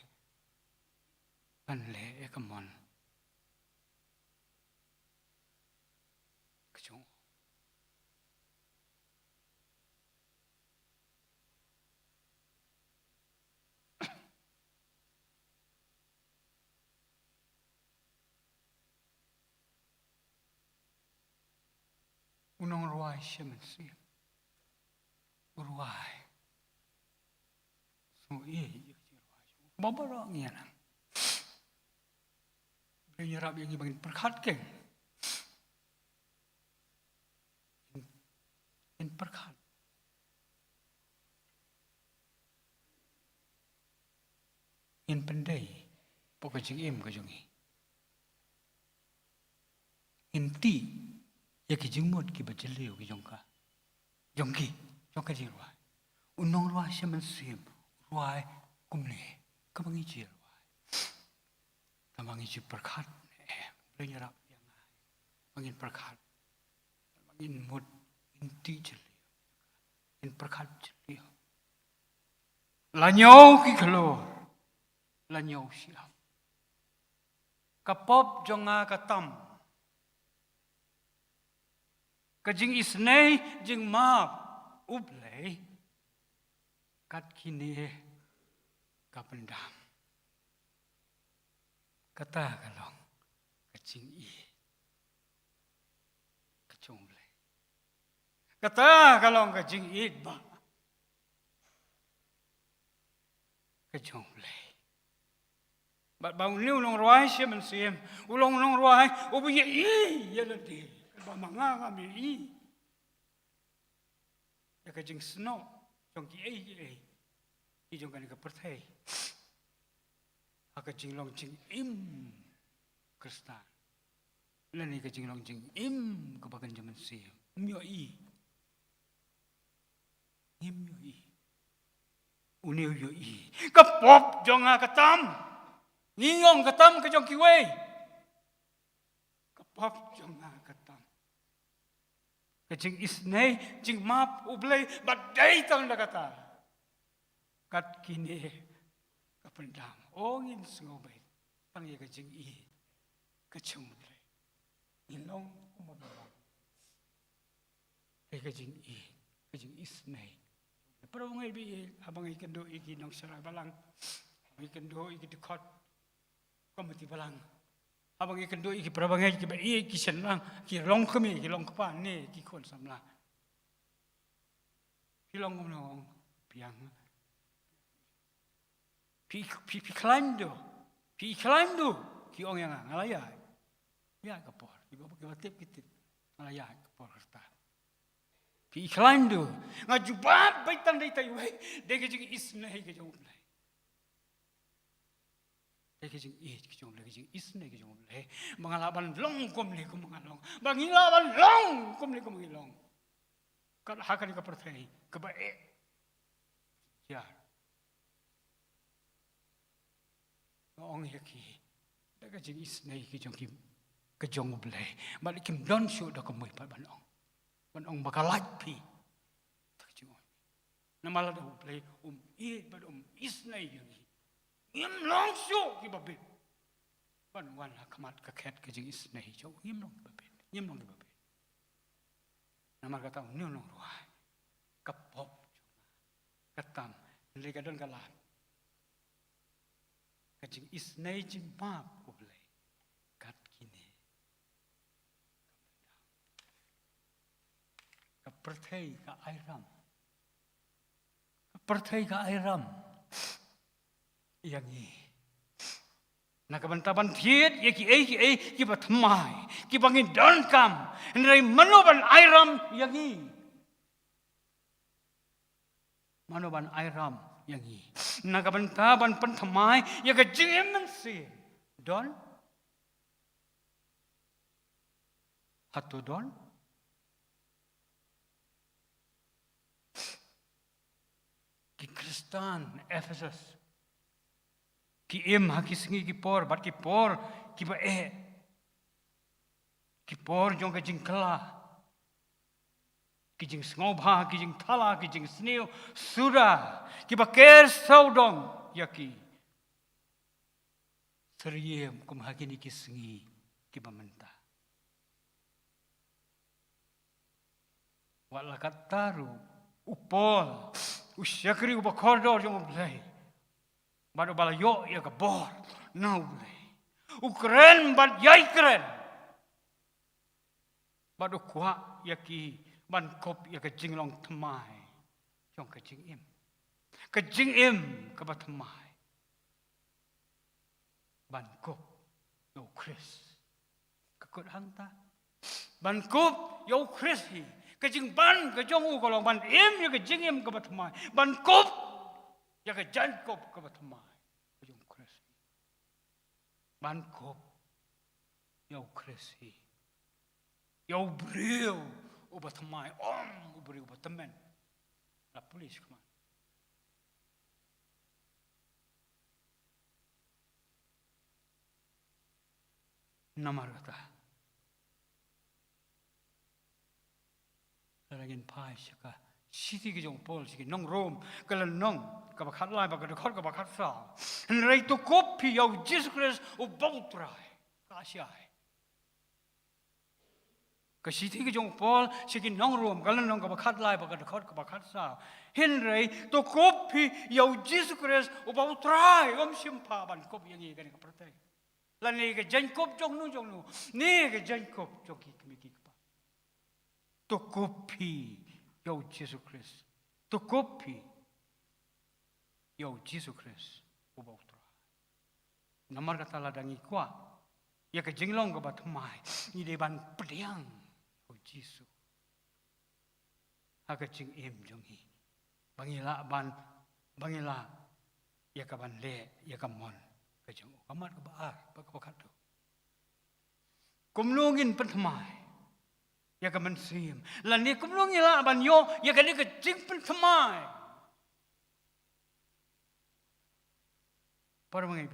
ban leh ïa ka mon ka jong u. U nongrwai shem mynsiem. U rwai. Sngewieit ïa ka jingrwai jong u. Baroh ngi ïa nang. Blei un ïarap ïa ngi ba ngin pyrkhat keiñ. Ngin, ngin pyrkhat. Ngin pyndei hapoh ka jingim ka jong ngi. Ngin tih ïa ki jingmut kiba jylliew ki jong ka, jong ki, jong ka jingrwai. U nongrwai shem mynsiem u rwai kumne, kaba ngi ju rwai. Tangba ngi ju pyrkhat ne em, Blei un ïarap ïa ngi ba ngin pyrkhat, ba ngin mut, ngin tih jylliew, ngin pyrkhat jylliew. La ñiew ki khlur, la ñiew shyiap. Ka pop jong nga ka tam. Ka jingisynei jingmap U Blei, kat kine ka pyndam. Kata ka long ka jingïeit ka jong U Blei. Kata ka long ka jingïeit ba ka jong U Blei. Bad ba une u nongrwai shem mynsiem u long u nongrwai uba ïohi ïa lade, ba ma nga ngam ïohi ïa ka jingsnoh jong kiei kiei ki jong kane ka pyrthei. Ha ka jinglong jingim Khristan, lane ka jinglong jingim kaba kynja mynsiem, ym ïohi. Ngim ïohi. Une u ïohi. Ka pop jong nga ka tam. Ngi ong ka tam ka jong kiwei. Ka pop jong nga ka tam. Ka jingisynei, jingmap U Blei, bad dei tang da kata, kat kine ka pyndam. O ngin sngewbha tang ïa ka jingïeit ka jong U Blei. Ngin long kumba U Blei. Ka jingïeit, ka jingisynei. Para bangeit ba ïeit, haba ngi kynduh ïa ki nongshakri balang, haba ngi kynduh ïa ki dkhot komiti balang, haba ngi kynduh ïa ki para bangeit kiba ïeit, ki shynrang, ki longkmie, ki longkpa, ne ki khun samla. Phi long kumno, phi ong, phi, phi, phi khlaiñ duh. Phi khlaiñ duh. Ki ong ïa nga, nga la ïaid. Ïaid ka por. Kiba, kiba tip ki tip. Nga la ïaid ka por kata. Phi khlaiñ duh. Nga jubab beit tang da ita iwei. Dei ka jingisynei ka jong U Blei. Dei ka jingïeit ka jong U Blei, ka jingisynei ka jong U Blei. Ba nga lah ban long kumne kumba nga long. Ba ngi lah ban long kumne kumba ngi long. Kat ha kane ka pyrthei kaba eh. Ïa. Nga ong ïa ki, da ka jingisynei ka jong ki, ka jong U Blei. Bad kim don shuh da kumwei pat ban ong. Ban ong ba ka lait phi. Da ka jingong. Namar lada U Blei um ïeit bad um isynei ïa ngi, ngim long shuh kiba bit ban wan ha khmat ka khet ka jingisynei jong u. Ngim long kiba bit. Ngim long kiba bit. Namar kata une u nongrwai, ka pop jong nga ka tam. Hynrei ka don ka lad. Ka jingisynei jingmap U Blei, kat kine. Ka pyrthei ka airam. Ka pyrthei ka airam ïa ngi. Na ka bynta ban thied ïa kiei kiei kiba thymmai, kiba ngi donkam. Hynrei mano ban airam ïa ngi? Mano ban airam ïa ngi? Na ka bynta ban pynthymmai ïa ka jingim mynsiem. Don? Hato don? Ki Khristan Ephesus ki im ha ki sngi ki por, bad ki por kiba eh. Ki por jong ka jingkylla. Ki jingsngewbha, ki jingthala, ki jingsniew suda, kiba ker sawdong ïa ki. Syriem kum ha kine ki sngi kiba mynta. Wat la katta ruh, u Paul, u shakri uba kordor jong U Blei, bad uba la ïoh ïa ka bor na U Blei, u kren bad ïai kren. Bad u kwah ïa ki ban kup ïa ka jinglong thymmai jong ka jingim. Ka jingim kaba thymmai. Ban kup ïa U Khrist. Ka kut hangta. Ban kup ïa U Khrist hi. Ka jingban ka jong u ka long ban im ïa ka jingim kaba thymmai. Ban kup ïa ka jaiñkup kaba thymmai ka jong U Khrist hi. Ban kup ïa U Khrist hi. Ïa u briew uba thymmai, ym u briew uba tymmen. La pule shakhmat. Namar kata, lada ngin phai sha ka shithi ka jong u Paul sha ki nong Rom, ka lynnong kaba khatlai bad ka dkhot kaba khatsaw. Hynrei to kup phi ïa U Jisu Khrist uba U Trai. Ka shai. Ka shithi ka jong u Paul sha ki nong Rom, ka lynnong kaba khatlai bad ka dkhot kaba khatsaw. Hynrei to kup phi ïa U Jisu Khrist uba U Trai. Ym shym phah ban kup ïa ngi kane ka pyrthei, lane ka jaiñkup jong no jong no, ne ka jaiñkup jong ki kmie ki kpa. To kup phi ïa U Jisu Khrist. To kup phi ïa U Jisu Khrist uba U Trai. Namar kata, lada ngi kwah ïa ka jinglong kaba thymmai, ngi dei ban pdiang ïa U Jisu ha ka jingim jong ngi. Ba ngi lah ban, ba ngi lah ïa ka ban leh ïa ka mon ka jong u. Ka mat kaba ar, ba kaba khatduh. Kumno ngin pynthymmai ïa ka mynsiem? Lane kumno ngi lah ban ïoh ïa kane ka jingpynthymmai? Para bangeit,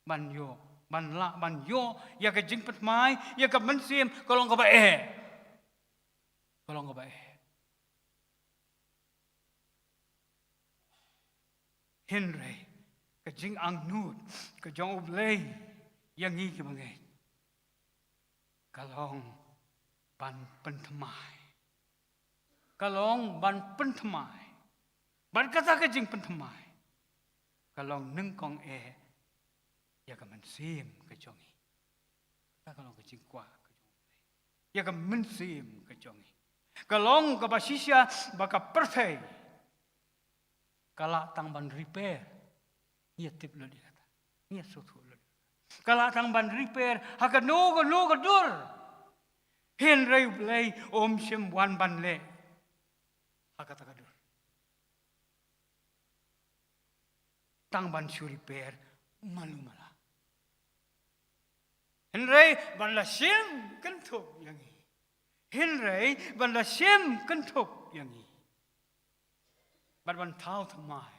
ban ïoh, ban lah ban ïoh ïa ka jingpynthymmai ïa ka mynsiem ka long kaba eh. Ka long kaba eh. Hynrei ka jingangnud ka jong U Blei ïa ngi ki bangeit ka long ban pynthymmai. Ka long ban pynthymmai. Bad kata ka jingpynthymmai ka long nyngkong eh ïa ka mynsiem ka jong ngi. Kata ka long ka jingkwah ka jong ngi ïa ka mynsiem ka jong ngi. Ka long kaba shisha ba ka pyrthei ka lah tang ban repair. Ngi ïa tip lut ïa kata. Ngi ïa sngewthuh lut ïa kata. Ka lah tang ban repair ha kano kano ka dur. Hynrei U Blei um shym wan ban leh ha kata ka dur. Tang ban shu repair malu mala. Hynrei ban la shim kynthup ïa ngi. Hynrei ban la shim kynthup ïa ngi. Bad ban thaw thymmai.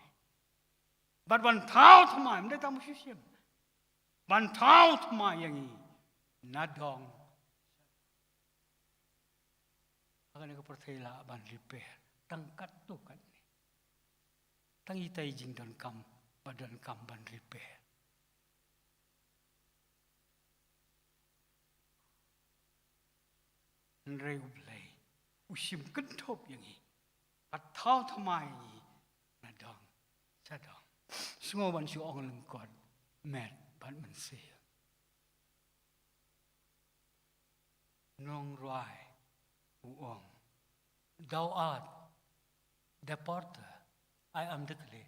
Bad ban thaw thymmai. Ym dei tang ban shu shim. Ban thaw thymmai ïa ngi. Nadong. Ha kane ka pyrthei lah ban repair tang katto katne. Tang itai i jingdonkam ba donkam ban repair. Hynrei U Blei u shim kynthup ïa ngi. Bad thaw thymmai ïa ngi. Nadong sha dong. Sngew ban shu ong lyngkot met bad mynsiem. Nongrwai u ong, "Thou art the potter, I am the clay."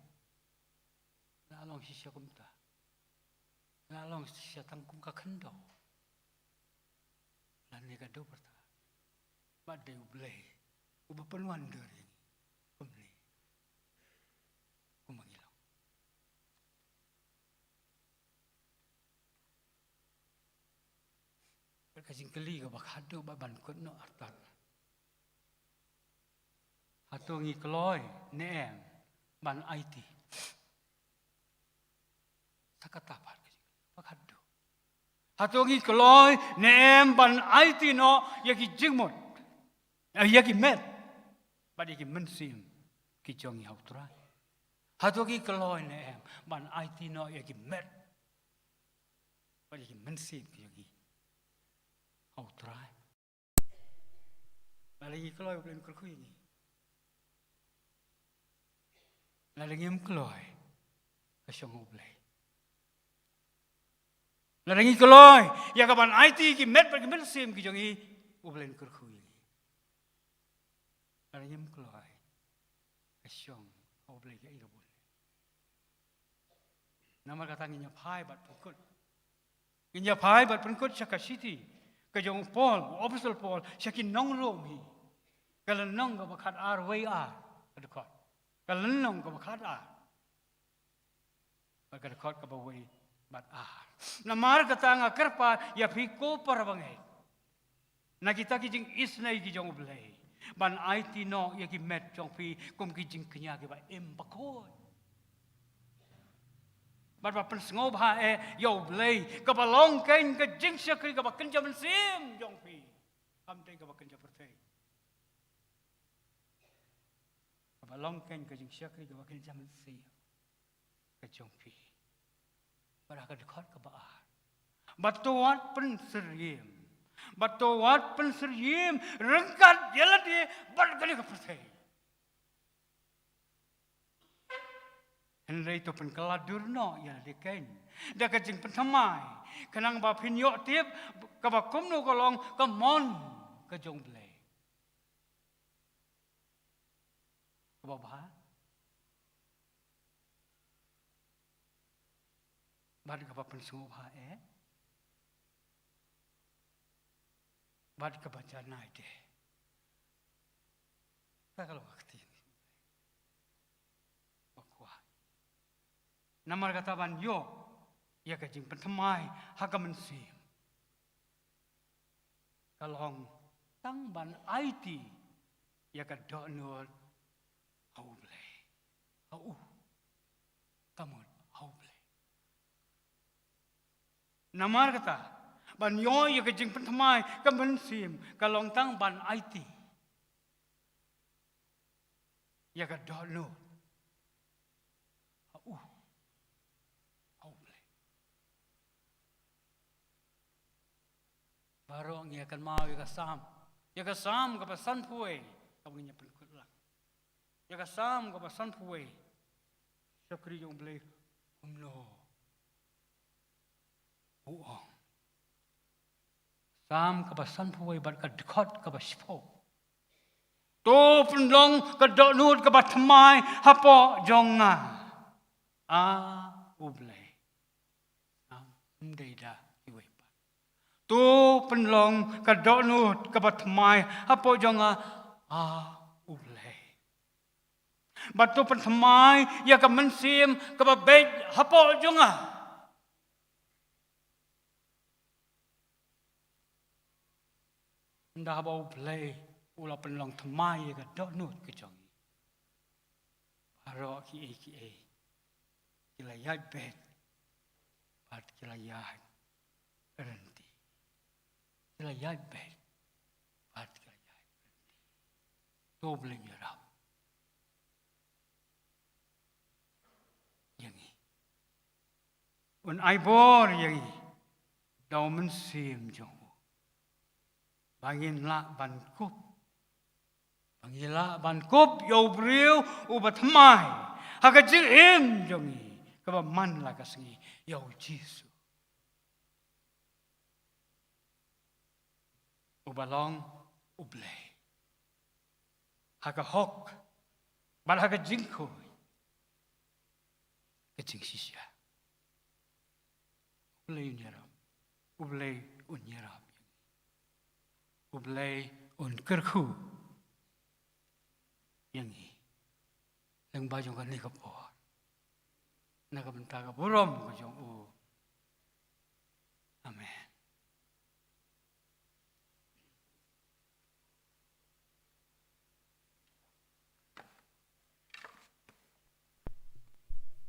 La long shisha kumta. La long shisha tang kum ka khyndew. Lane ka dewbyrtha. Bad dei U Blei uba pynwandur ïa ngi kumne. Kumba ngi long. Ka jingkylli kaba khadduh ba ban kut noh artat. Hato ngi kloi ne em ban aiti? Sa kata pat ka jingkylli kaba khadduh. Hato ngi kloi ne em ban aiti noh ïa ki jingmut, eh, ïa ki met bad ïa ki mynsiem ki jong ngi ha U Trai? Hato ngi kloi ne em ban aiti noh ïa ki met bad ïa ki mynsiem ki jong ngi ha U Trai? Lada ngi kloi, U Blei un kyrkhu ïa ngi. Lada ngim kloi, ka shong U Blei. Lada ngi kloi ïa ka ban aiti ki met bad ki mynsiem ki jong ngi, U Blei un kyrkhu ïa ngi. Lada ngim kloi, ka shong U Blei ka ïa ka bun. Namar kata ngin ïa phai bad pynkut. Ngin ïa phai bad pynkut sha ka shithi ka jong u Paul, u Apostol Paul, sha ki nong Rom hi. Ka lynnong kaba khatar wei ar, ka dkhot. Ka lynnong kaba khatar. Bad ka dkhot kaba wei bad ar. Namar kata nga kyrpad ïa phi ko para bangeit, na kita ki jingisynei ki jong U Blei, ban aiti noh ïa ki met jong phi kum ki jingkñia kiba im bakhuid. Bad ba pynsngewbha eh ïa U Blei, kaba long kein ka jingshakri kaba kynja mynsiem jong phi. Kam dei kaba kynja pyrthei. Kaba long kein ka jingshakri kaba kynja mynsiem ka jong phi. Bad ha ka dkhot kaba ar, bad to wat pynsyriem. Bad to wat pynsyriem ryngkat ïa lade bad kane ka pyrthei. Hynrei to pynkylla dur noh ïa lade kein da ka jingpynthymmai, khnang ba phin ïoh tip kaba kumno ka long ka mon ka jong U Blei. Kaba bha bad kaba pynsngewbha eh bad kaba janai te. Kata ka long ka ktien ba kwah. Namar kata ban ïoh ïa ka jingpynthymmai ha ka mynsiem, ka long tang ban aiti ïa ka dohnud ha U Blei. Ha u. Ka mut ha U Blei. Namar kata, ban ïoh ïa ka jingpynthymmai ka mynsiem, ka long tang ban aiti ïa ka dohnud ha u. Ha U Blei. Baroh ngi ïa kynmaw ïa ka Salm. Ïa ka Salm kaba sanphew wei, kaba ngin ïa pynkut lang. Ïa ka Salm kaba sanphew wei. Shakri jong U Blei kumno u ong. Salm kaba sanphew wei bad ka dkhot kaba shiphew. To pynlong ka dohnud kaba thymmai hapoh jong nga, A U Blei. Ym dei da kiwei pat. To pynlong ka dohnud kaba thymmai hapoh jong nga, A U Blei. Bad to pynthymmai ïa ka mynsiem kaba beit hapoh jong nga. Ynda haba U Blei u la pynlong thymmai ïa ka dohnud ka jong ngi, baroh kiei kiei ki la ïaid beit bad ki la ïaid ryntih. Ki la ïaid beit bad ki la ïaid ryntih. To U Blei un ïarap ïa ngi. Un ai bor ïa ngi da u Mynsiem jong u, ba ngin lah ban kup, ba ngin lah ban kup ïa u briew uba thymmai ha ka jingim jong ngi kaba man la ka sngi, ïa U Jisu. Uba long U Blei ha ka hok bad ha ka jingkhuid, ka jingshisha. U Blei un ïarap, U Blei un ïarap ïa ngi. U Blei un kyrkhu ïa ngi lyngba jong kane ka por, na ka bynta ka burom ka jong u. Amen.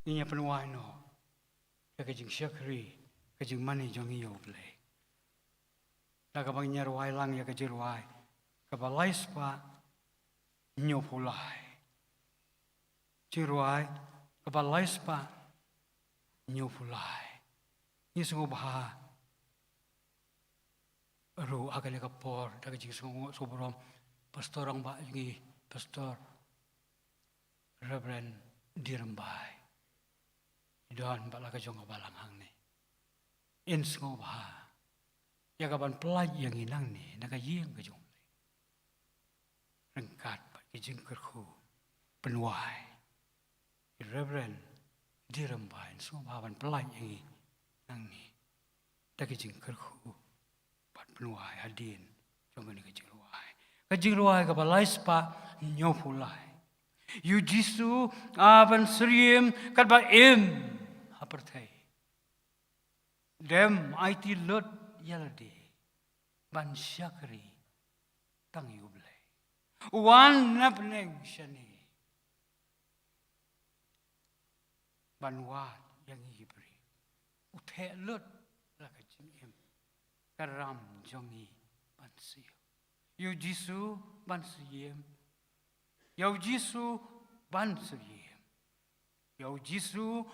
Ngin ïa pynwai noh ïa ka jingshakri, ka jingmane jong ngi ïa U Blei, da kaba ngin ïa rwai lang ïa ka jingrwai kaba lai spah hynñiewphew lai. Jingrwai kaba lai spah hynñiewphew lai. Ngi sngewbha ruh ha kane ka por da ka jingsngewnguh sngewburom, Pastor Rangbah jong ngi, Pastor Reverend D. Rymbai, i don bad la ka jong ka balang hangne. In sngewbha ïa ka ban pyllait ïa ngi nangne na ka ïing ka jong U Blei, ryngkat bad ki jingkyrkhu pynwai. I Reverend D. Rymbai in sngewbha ban pyllait ïa ngi nangne da ki jingkyrkhu bad pynwai hadien jong kane ka jingrwai. Ka jingrwai kaba lai spah hynñiewphew lai. Ïa U Jisu, A ban syriem katba im ha pyrthei, dem aiti lut ïa lade ban shakri tang ïa U Blei. U wan na bneng shane ban wad ïa ngi ki briew. U theh lut la ka jingim, ka ram jong ngi ban siew. Ïa U Jisu ban syriem. Ïa U Jisu ban syriem. Ïa U Jisu,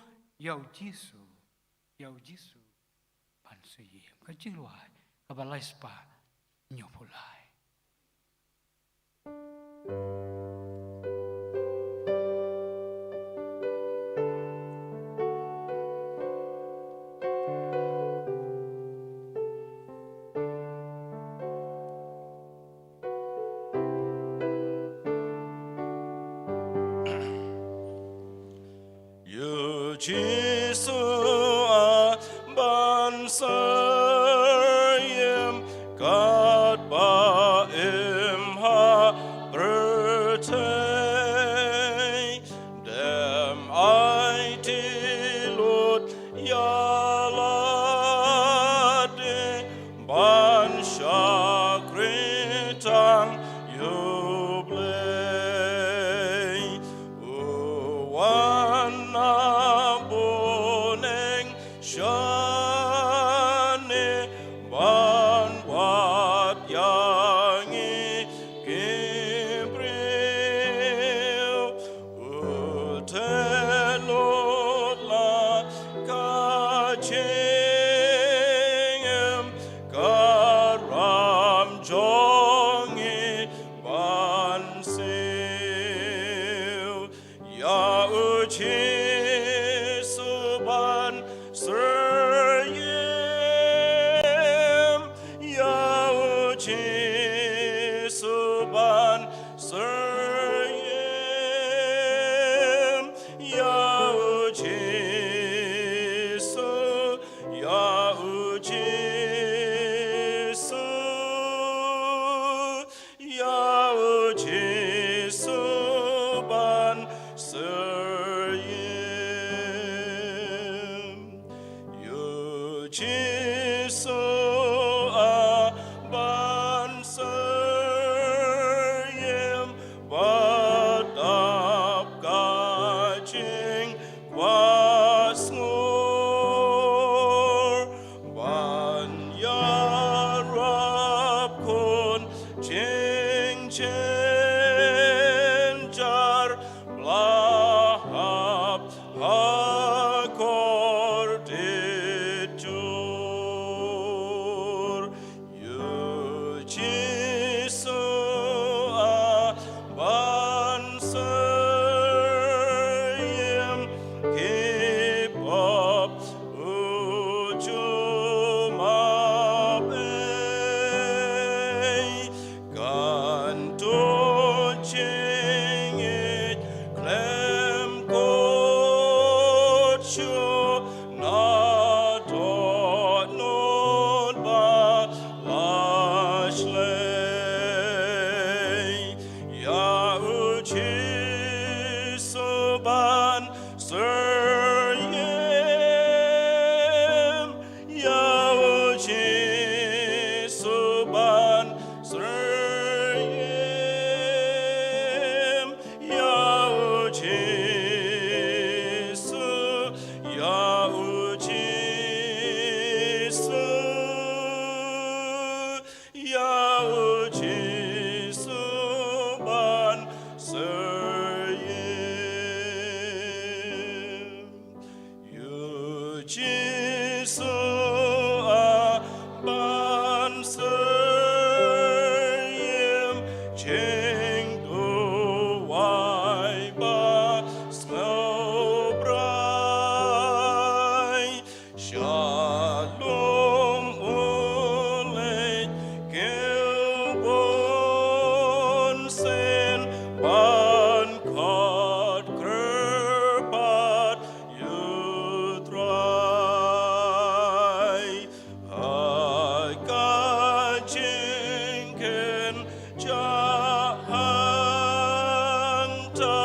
ïa U Jisu, ïa U Jisu ban syriem. Ka jingrwai kaba lai spah hynñiewphew lai. Ïa U Jisu, A ban syriem katba im ha pyrthei, dem aiti lut ïa lade ban shakri Jisu a ban syriem, ba dap ka jingkwah sngur, ban ïarap khun jingshynjar, ba la hap ha kordit jur. Ïa u Jisu a ban syriem, ki pop u jumap ei. Kan tu jingïeit khlem kut shuh, naduh nud ba la shlei. Ïa u Jisu ban syriem, ïa u Jisu ban syriem, ïa u Jisu, ïa u Jisu, ïa u Jisu ban syriem. Ïa u Jisu a ban syriem, jingduwai ba sngewbha. Shalom u leit ki bunsien, ban khot kyrpad ïa u Trai. Ha ka jingkynjah hangta,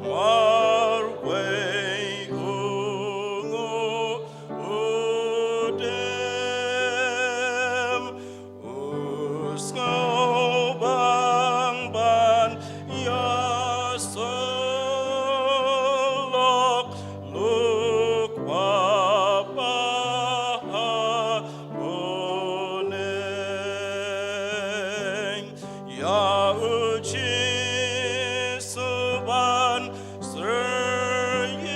marwei u nguh u dem, u sngewbang ban ïasyllok, luk wa ba ha bneng. Ïa u Jisu ban syriem,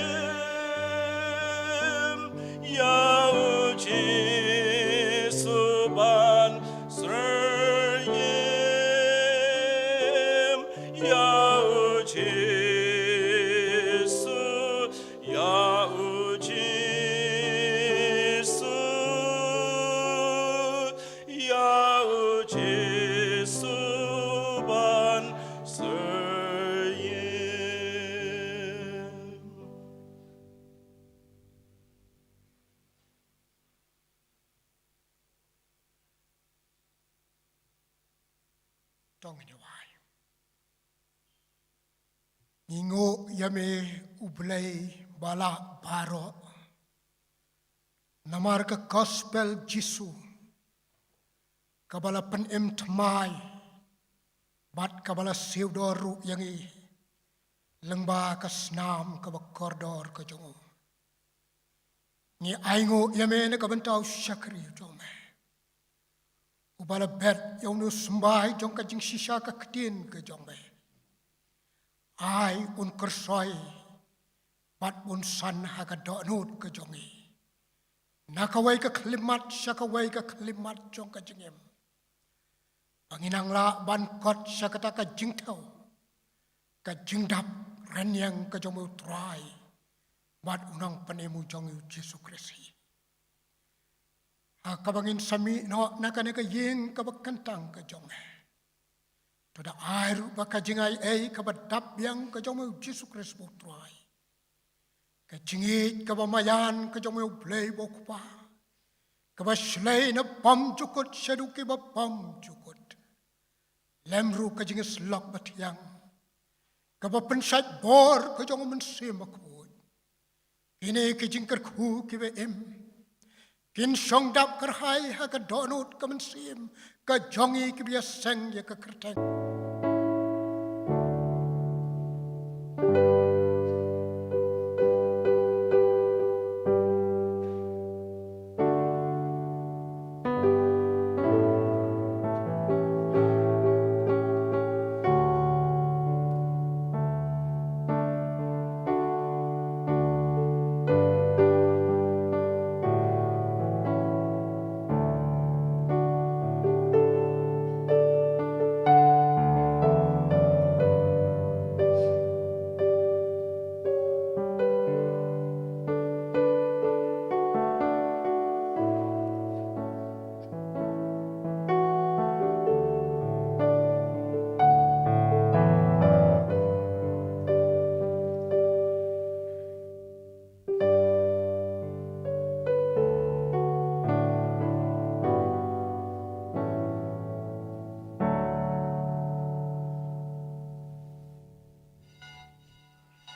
ïa u Jisu ban syriem, ïa u Jisu, ïa u Jisu, ïa u Jisu ban syriem. To ngin ïa wai. Ngi nguh ïa me, U Blei ba la baroh. Namar ka gospel Jisu, kaba la pynim thymmai, bad kaba la siew dor ruh ïa ngi lyngba ka snam kaba kordor ka jong u. Ngi ainguh ïa me na ka bynta u shakri jong me, uba la bet ïa une u symbai jong ka jingshisha ka ktien ka jong me. Ai un kyrsoi bad un san ha ka dohnud ka jong ngi, na kawei ka khyllipmat sha kawei ka khyllipmat jong ka jingim, ba ngin nang lah ban kot sha kata ka jingthew, ka jingdap rynïeng ka jong me U Trai bad U Nongpynim u jong ngi U Jisu Khrist. Ha kaba ngin sa mih noh na kane ka ïing kaba kyntang ka jong me, to da ai ruh ba ka jingaiei kaba dap biang ka jong me U Jisu Khrist U Trai, ka jingïeit kaba maïan ka jong me U Blei ba U Kpa, kaba shlei na bymjukut shaduh kiba bymjukut, lem ruh ka jingïasyllok bathiang kaba pynshait bor ka jong U Mynsiem Bakhuid, kine ki jingkyrkhu kiba im, Kin shong dap kyrhai ha ka dohnud ka mynsiem ka jong ngi kiba ïaseng ïa ka kyrteng.